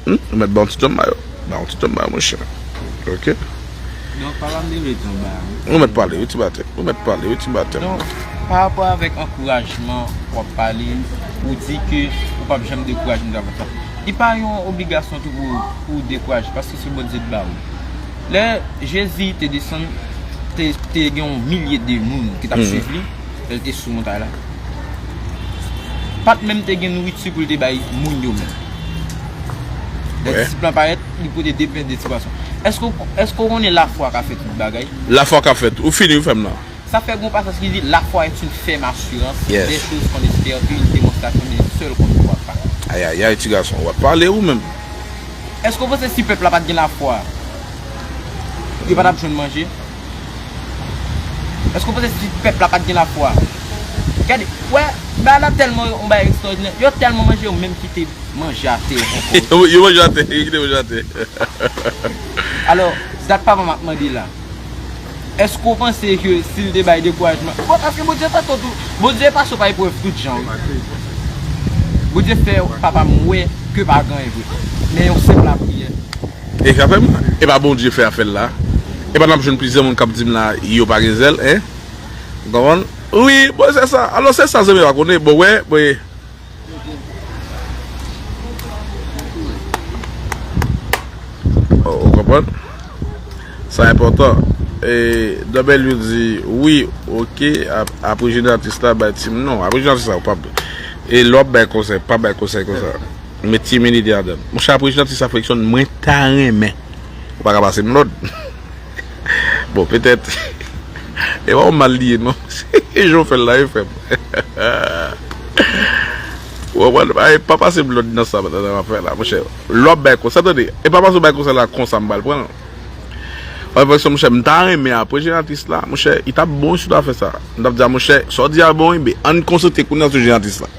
Hmm? Ou mèt ba yon ti djòb mayo. Ba yon ti djòb mayo, monchè. Ok? Donk, papa m te vle di yon bagay. Ou mèt pale, wi, ti batè. Ou mèt pale, wi, ti batè. Donk, pa rapò avèk ankourajman w ap pale, ou di ke ou p ap janm dekouraje nan travay sa. Li pa yon obligasyon tou pou, pou w dekouraje, paske se Bondye k ba ou. Lè Jezi te desann, te, te gen yon milye de moun ki t ap swiv li, lè l te sou montay la. Pa t menm te gen nouriti pou l te bay moun yo menm. Lè disip lan parèt, li pote de pen, de ti pwason. Èske w, èske w konnen lafwa ka fè tout bagay? Lafwa ka fè tout. Ou fini, ou fè m nan. Sa fè gon pasaj ki di, la foi est une ferme assurance des choses qu'on espère et une démonstration des seules qu'on ne voit pas. Ayayay, ti gason, w ap pale ou menm. Èske w panse si pèp la pa t gen lafwa, yo pa t ap jwenn manje? Èske w panse si pèp la pa t gen lafwa? Gade, wè, bagay la tèlman yon bagay ekstraòdinè. Yo tèlman manje, yo menm kite manje atè ankò. Yo manje atè, yo kite manje atè. Alò, dat papa m ap mande la. Èske w panse ke si l te bay dekourajman? Bon, paske Bondye fè tout, Bondye pase w pa eprèv tout jan, wi. Bondye fè papa m wè ke pa gen anyen vre. Men yon senp lapriyè. E sa fè m, e pa Bondye fè afè l la. E pa n ap jwenn plizyè moun k ap di m la, yo pa gen zèl, en? Ou konprann? Wi, bon, se sa. Alò, se sa, zanmi pa konnen. Bon, wè, bon, Ou konprann? Sa enpòtan. E, Danbèl yo di, wi, oke, ap- apre jeneratris la, bay timoun. Non, apre jeneratris la, ou p ap. E lè w ap bay konsèy, pa bay konsèy konsa. Met timoun ide ladan. Monchè, apre jeneratris la, Fredson, mwen ta renmen. Ou pa ka pase m lòd. Bon, petèt. E pa yon mal li ye, non. Se jan w fè l la, wi, frè m. Ou konprann? Pa, pa pase m lòd nan sa, nan afè la, monchè. Lè w ap bay konsèy, tande. E pa paske w bay konsèy la konsa m pral pran l. Wè, monchè, m ta renmen apre jeneratris la, monchè, li t ap bon si w ta fè sa. M t ap di a, monchè, sa w di a bon, wi, men ann konsantre kounye a sou jeneratris la.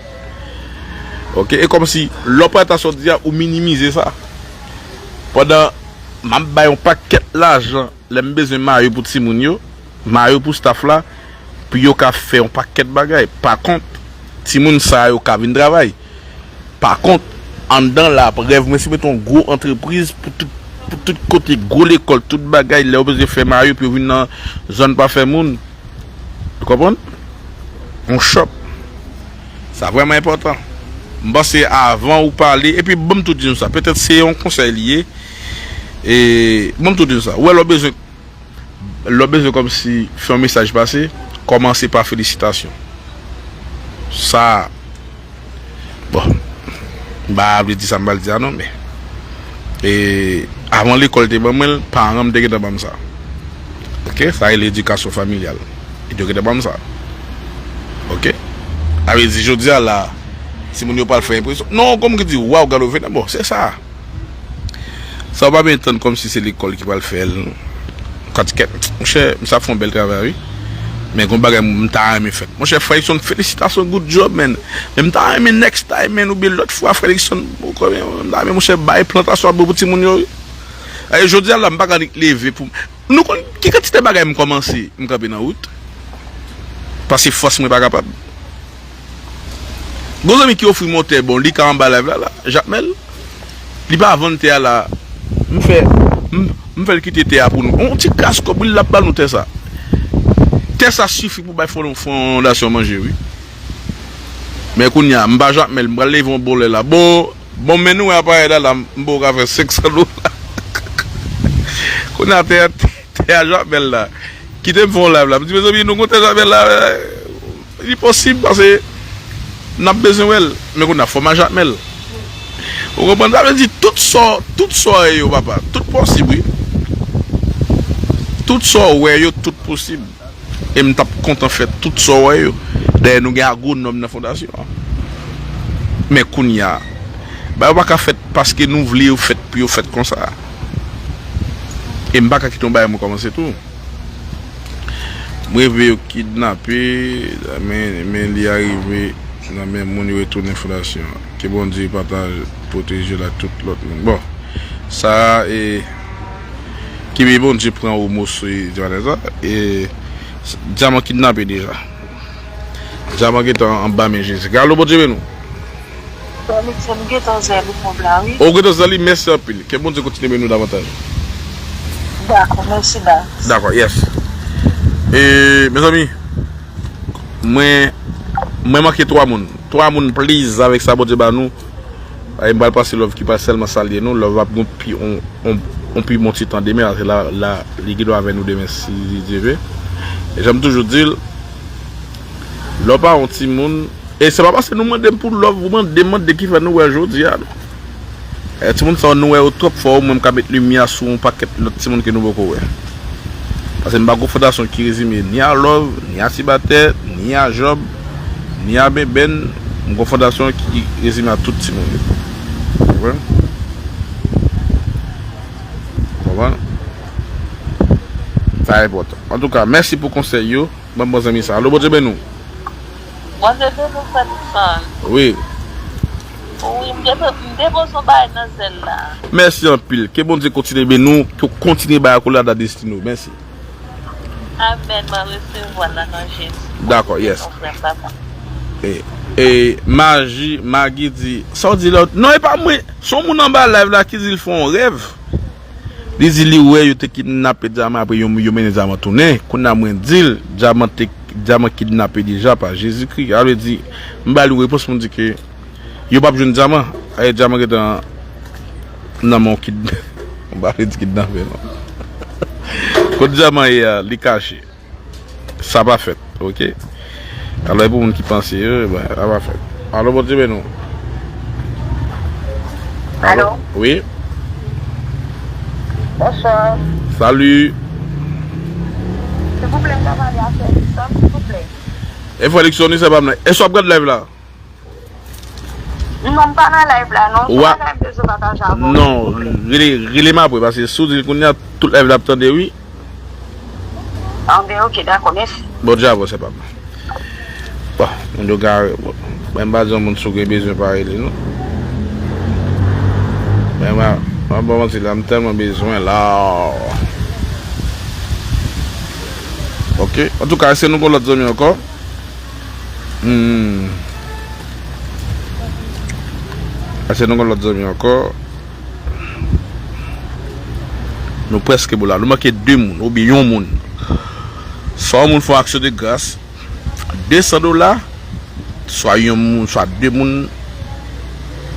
Oke? E kòmsi, lè w parèt a sa w di a, ou minimize sa. Pandan m ap bay yon pakèt lajan lè m bezwen mayo pou timoun yo, mayo pou staff la, pou yo ka fè yon pakèt bagay. Pa kont, timoun sa yo ka vin travay. Pa kont, anndan la, rèv mwen se mete yon gwo antrepriz pou tout, pou tout kote, gwo lekòl, tout bagay, lè yo bezwen fè mayo pou yo vin nan zòn pa fè moun. Ou konprann? Yon shop. Sa vrèman enpòtan. M panse avan ou pale, epi ban m tou di nou sa, petèt se yon konsèy li ye, e ban m tou di nou sa. Ou wè lè w bezwen, lè w bezwen kòmsi fè yon mesaj pase, kòmanse pa felisitasyon. Sa, bon, m pa vle di sa m pral di a non, men e, avan lekòl te ban mwen l, paran m te gentan ban m sa. Oke? Sa rele edikasyon familyal. Li te gentan ban m sa. Oke? Sa vle di, jodi a la, timoun yo pral fè enpresyon. Non, kòm ki di, waw, gade w fenèb. Bon, se sa. Sa w pa byen tann kòmsi se lekòl ki pral fè l. Katikèt. Monchè, m sa fè yon bèl travay, wi. Men gon bagay m ta renmen fèt. Monchè, Fredson, felisitasyon, good job, man. Men m ta renmen next time, man, oubyen lòt fwa, Fredson, ou konnen, m ta renmen, monchè, bay plantasyon ap bon pou timoun yo, wi. E jodi a la, m pa ka nik leve pou m. Nou konn ki kantite bagay m kòmanse, m kanpe nan wout? Paske fòs mwen pa kapab. Gon zanmi ki ofri m yon tè, bon, li ka anba live la, la, Jakmèl. Li pa vann tè a la. M fè, m, m fè l kite tè a pou nou. Yon ti kras kòb, wi, l ap ba nou tè sa. Tè sa sifi pou bay fon-, fondasyon manje, wi. Men kounye a, m pa Jakmèl, m pral leve yon bon lè la. Bon, bon, men nou wè aparèy la, la, m poko ka fè senk san dola. Kounye a, tè, tè a Jakmèl la. Kite m fè yon live la. M di, mezanmi, nou gon tè Jakmèl la, eh, li posib, paske n ap bezwen wè l. Men kounye a, fò m a Jakmèl. Ou konprann? Sa vle di, tout sa, tout sa w wè yo, papa, tout posib, wi. Tout sa w wè yo, tout posib. E m t ap kontan fè tout sa w wè yo. Dayè, nou gen agwonòm nan fondasyon an. Men kounye a, bagay yo pa ka fèt paske nou vle yo fèt pou yo fèt konsa. E m pa ka kite yon bagay mwen kòmanse tou. M reve yo kidnape, men, men li arive nan men moun yo retounen fondasyon an. Ke Bondye pataje, pwoteje l ak tout lòt moun. Bon, sa, e, ke Bondye pran ou moso e di sa. E, dyaman kidnape deja. Dyaman gentan anba men Jezi. Galo Bondye beni w. Felix, m gentan zè li pwòp la, wi. Ou gentan zè li, mèsi anpil. Ke Bondye kontinye beni w davantaj. Dakò, mèsi, baz. Dakò, yes. E, mezanmi, mwen, mwen manke twa moun. Twa moun, please, avèk sa Bondye ba nou. Ay, m pral pase love ki pa sèlman salye nou. Love ap gon pi, on, on, on pi bon ti tan demen, la, la, li gen dwa avè nou demen, si Dye vle. E jan m toujou di l, love pa yon timoun, E se pa paske nou mande m pou love, ou mande m, mande ki fè nou wè jodi a, non. E timoun sa yo nou wè yo twòp fò, ou mwen m ka met limyè sou yon pakèt lòt timoun ke nou poko wè. Paske m pa gon fondasyon ki rezime ni a love, ni a sibatè, ni a Job, ni a Benben. M gon fondasyon ki rezime a tout timoun yo. Ou konprann? Ou konprann? Sa enpòtan. Antouka, mèsi pou konsèy yo. Ban m bon zanmi sa. Alo, Bondye beni w. Bondye beni w, frè Nixon. Wi. Wi, m te, m te poze yon bagay nan zèl la. Mèsi anpil. Ke Bondye kontinye beni w, ke w kontinye bay akolad a destine w. Mèsi. Amèn, mwen resevwa l nan non Jezi. Dakò, yes. Frè m, papa. E, e, Maji, Magi di, sa w di la? Non, e pa mwen. Se yon moun anba live la ki di l fè yon rèv. Li di li wè yo te kidnape Dyaman, apre yo, yo mennen Dyaman tounen. Kounye a mwen di l, Dyaman te, Dyaman kidnape deja pa Jezikri. Sa vle di, m ba li yon repons, m di ke yo p ap jwenn Dyaman. Aye, Dyaman gentan nan men yon kid-, m pa vle di kidnape, non. Kot Dyaman ye a, li kache. Sa pa fèt, oke? Alò, e pou moun ki panse yo, ben, sa pa fèt. Alo, Bondye beni w. Alo? Wi? Bonswa. Salut. Silvouplè, m ta pale a Frè Nixon, silvouplè. E Frè Nixon, wi, se pa m nan. Èske w ap gad live la? Non, m pa nan live la, non. Ou a- Sa m bezwen pataje avè w, non, silvouplè. Rele, rele m apre, paske si w di l kounye a, tout live la ap tande, wi. Ah, ben, ok, dakò, mèsi. Bondye avè w, se pa m. Bon, moun yo gare, bon, mwen m pa di yon moun si w gen bezwen pa rele, non. Men mwen, mwen bon manti la, m tèlman bezwen la. Ok, antouka, èske nou gon lòt zanmi ankò? Hmm. Èske nou gon lòt zanmi ankò? Nou prèske bout la. Nou manke de moun, oubyen yon moun. Swa yon moun fè yon aksyon de gras, de san dola, swa yon moun, swa de moun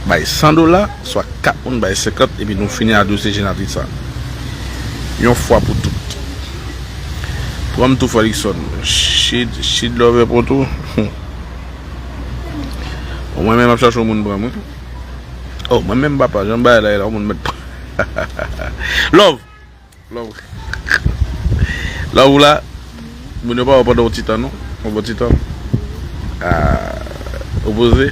bay san dola, swa kat moun bay senkant, epi nou fini a dosye jenati sa. Yon fwa pou tout. Pran m tou, Frè Likson. Shid, Shid Love pran tou. Bon, mwen menm ap chache yon moun pran mwen. Oh, mwen menm papa, jan bagay la ye la, yon moun mèt pran. Love! Love. Love ou la. Moun yo pa wè pandan yon ti tan, non? Yon bon ti tan. Ah, ou poze?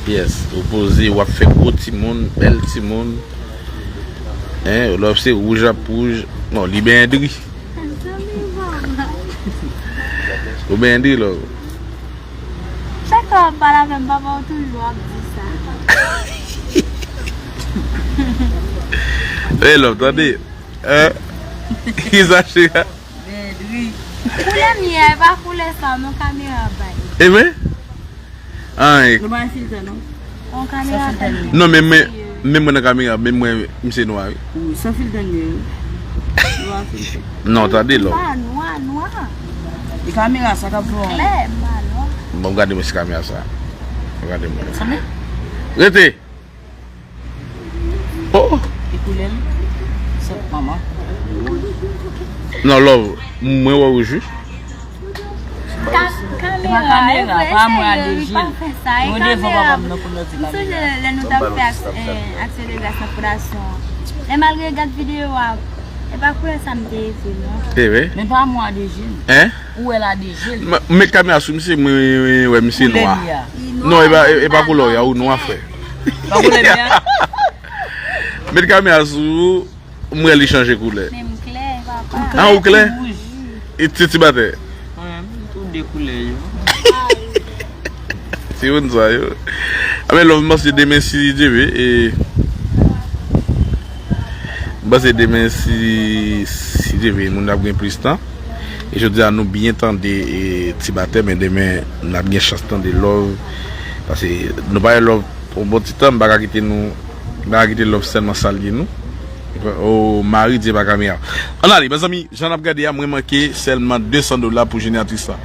Yes, ou poze, w ap fè gwo timoun, bèl timoun. Hein, Love se wouj ap wouj. Non, li benyen dri. Ou benyen dri, Love. Chak fwa w ap pale avè m, papa, w toujou ap di sa. Hey, Love, tande. Hein? Ki sa, cheri? Bèdri. Koulè m ye a, e pa koulè sa, non, kamera bay. E vre? Ay. Nou pa gen filtè, non? On kamera bay. Non, men mwen, men mwen nan kamera, men mwen, misye nwa, wi. Wi, san filtè nou ye, wi. Nou pa filtè. Non, tande, Love. Pa nwa, nwa. E kamera sa k ap fè w. Klè, m pa nwa. Bon, gade mwen si kamera sa. Gade mwen. Sanble? Rete! Oh! E koulè l? Sèt manman. Non, Love, mwen wè wouj, wi. Ka-, kamera, e vre, pa mwen a serye, wi, pa fè sa, e kamera. M sonje lè, lè nou t ap fè ak-, eh, aksyon de gras nan fondasyon an. E malgre gad videyo a, e pa koulè sa m te ye vre, non. E vre? Men pa mwen a de je l. Hein? Ou wè l a de je l. M-, met kamera sou misye, mwen, mwen, mwen wè misye nwa. Koulè li a. Non, e pa, e pa koulè w ye a, ou nwa, frè. Pa koulè li a. Met kamera sou ou, m wè li chanje koulè. Men m klè, papa. Ah, ou klè? E ti, ti batè. Wi, tou de koulè yo. Ti moun sa yo. A, men, Love, m panse demen, si Dye vle, e, m panse demen, si, si Dye vle, moun ap gen plis tan. E jodi a, nou byen tande, e, ti batè, men demen, n ap gen chans tande Love. Paske nou pa gen love pou bon ti tan, m pa ka kite nou, m pa ka kite love sèlman salye nou. O mari Dye pa kamera. Ann ale, mezanmi, jan n ap gade a, mwen manke sèlman de san dola pou jeneratris la.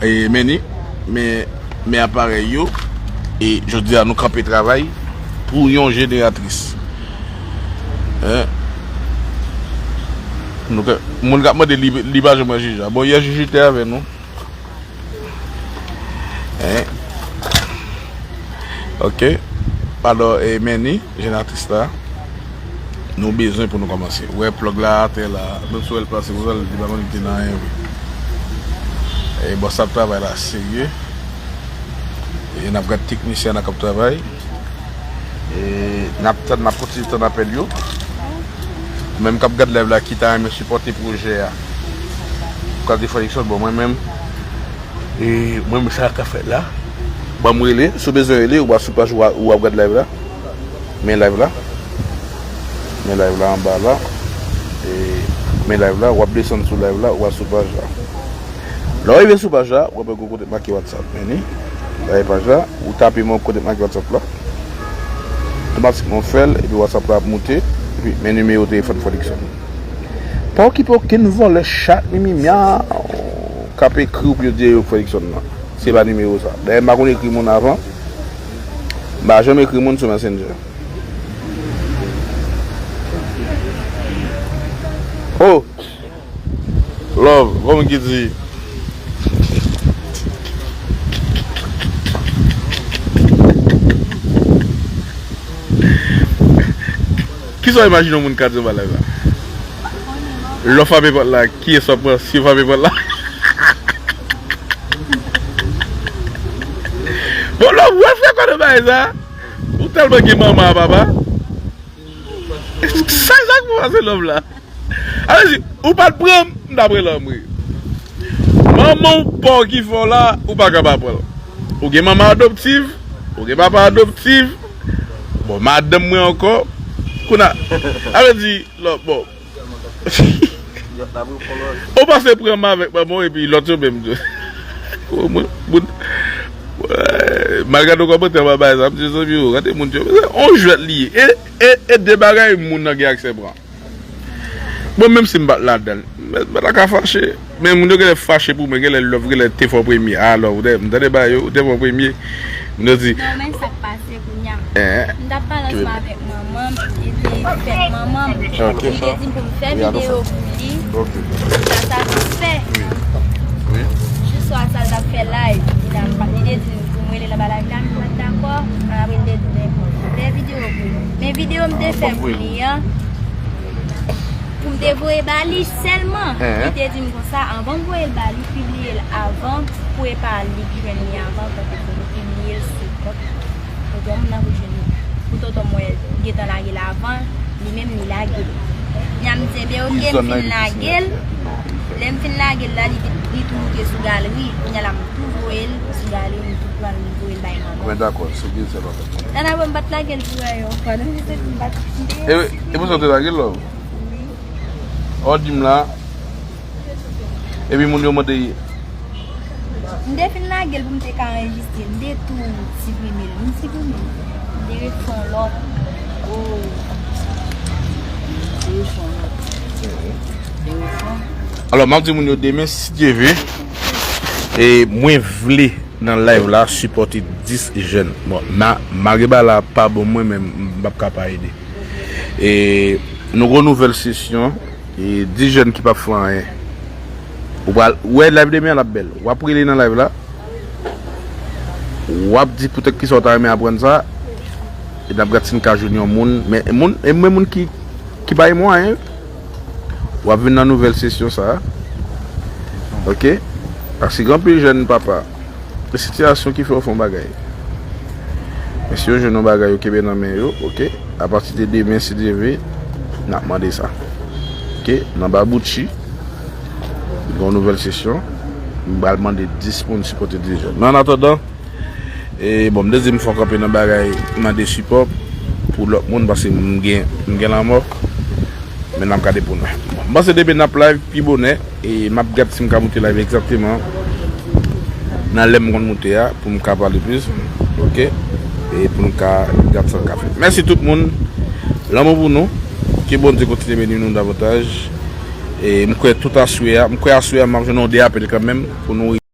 E, men ni, men, men aparèy yo, e jodi a nou kanpe travay pou yon jeneratris. Hein? Nou ka, moun k ap mande li, li pa janm wè Jija. Bon, yè Jiji te avè nou. Hein? Ok. Alò, e, men ni, jeneratris la, nou bezwen pou nou kòmanse. Ou wè plug la atè la, menm si w wè l plase konsa, li pa konn li te nan anyen vre. E, bòs ap travay la serye. E, n ap gad teknisyen an k ap travay. E, n ap tann, n ap kontinye tann apèl yo. Menm k ap gad live la, ki ta renmen sipòte pwojè a. Kalite Production, bon, mwen menm, e, mwen menm sa k ap fèt la. Ban m rele, si w bezwen rele, ou pa sou paj ou a, ou ap gad live la. Men live la. Men live la anba la. E, men live la, w ap desann sou live la, ou al sou paj la. Lè w rive sou paj la, w ap wè gon kote make WhatsApp. Men ni, dèyè paj la, ou tape men kote make WhatsApp la. Otomatikman w fè l, epi WhatsApp la ap moute, epi men nimewo telefòn Fredrickson. Pa okipe okenn vòlè chat, mimi, myaw, k ap ekri w pou yo di yo Fredrickson nan. Se pa nimewo sa. Dayè, m pa konn ekri moun avan. M pa janm ekri moun sou Messenger. Oh! Love, kòman ki di? Kisa w imajine yon moun ka di anba live la? Lè w frape pòt la, kiyès w ap pran si w frape pòt la? Bon, Love, wè frè kòde bagay sa? Ou tèlman gen manman a papa. Sa, sa k pou pase Love la? A vle di, ou pa t pran m, m ta pran Love wi. Manman w pa w ki fè w la, ou pa ka pa pran l. Ou gen manman adoptif, ou gen papa adoptif. Bon, madanm mwen ankò. Kounye a, a vle di, Love, bon. Ou pase pran m avèk manman w epi lòt yo menm tou. Mwen, moun, malgre nou kòmantè m ap bay sa, m di zanmi yo, gade moun yo. On jwèt li ye. E, e, e de bagay moun nan gen aksè pran. Bon, menm si m pa t ladan l, m pa ta ka fache. Men moun yo genlè fache pou mwen, genlè Love, genlè te fè w premye. Alò, ou te, m tande ba yo, ou te fè w premye. Moun yo di, non, men sa k pase kounye a. M t ap pale ansanm avèk manman m, li te fèt manman m. Ok. Li te di m pou m fè videyo pou li. Ok. Sa, sa te fè. Wi. Jou swa sa, l t ap fè live. Li te di m pou m rele l anba live la, m pa t dakò. Apre, li te di m, fè videyo pou li. Men videyo m te fè pou li an, pou m te voye ba li sèlman. Li te di m konsa, anvan m voye l ba li, pibliye l avan, pou e pa li k jwenn li avan, paske fò nou pibliye l sou kont tonton m nan pou jwenn li. Pou tonton m wè l gentan lage l avan, li menm li lage l. Kounye a m di, ebyen, oke, m fin lage l. Lè m fin lage l la, li, li tou moute sou galeri. Kounye a la, m tou voye l sou galeri, m tou pran l, m voye l bay manman. Mwen dakò, se byen sèl w ap fè. Tana, mwen m pa t lage l pou wè yon fwa, non, se m pa t. E, e pou sa w te lage l, love? Wi. Ò, di m la. Epi moun yo mande. M te fin lage l pou m te ka anrejistre, m te tou siprime l. M siprime l. M te refè yon lòt. Oh. M te refè yon lòt. M te refè. Alò, m ap di moun yo demen, si Dye vle, e mwen vle nan live la, sipòte dis jèn. Bon, ma, malgre bagay la pa bon mwen, men m p ap ka pa ede. E nou gon nouvèl sesyon, e dis jèn ki p ap fè anyen. Ou pral, ou wè live demen an l ap bèl. W ap rele nan live la. W ap di poutèt kisa w ta renmen aprann sa. E n ap gad si n ka jwenn yon moun. Men moun, e men moun ki, ki pa gen mwayen. W ap vin nan nouvèl sesyon sa a. Ok? Paske gen anpil jèn papa. Gen sitiyasyon ki fè yo fè yon bagay. Men si yo jwenn yon bagay, yo kenbe nan men yo, ok? Apati de demen, si Dye vle, n ap mande sa. Ok? Nan Babouchi, gen yon nouvèl sesyon. M pral mande dis moun sipòte dis jèn. Men annatandan, e, bon, m te di m fò kanpe nan bagay, mande sipò pou lòt moun, paske m gen, m gen lanmò. Men n ap gade pou nou. Bon, m panse demen n ap live pi bonè, e m ap gad si m ka moute live egzakteman nan lè m konn moute a, pou m ka pale plis. Ok? E pou nou ka gad sa l ka fè. Mèsi tout moun. Lanmou pou nou. Ke Bondye kontinye beni nou davantaj. E m kwè tout aswè a, m kwè aswè a m ap jwenn yon de apèl kanmenm pou nou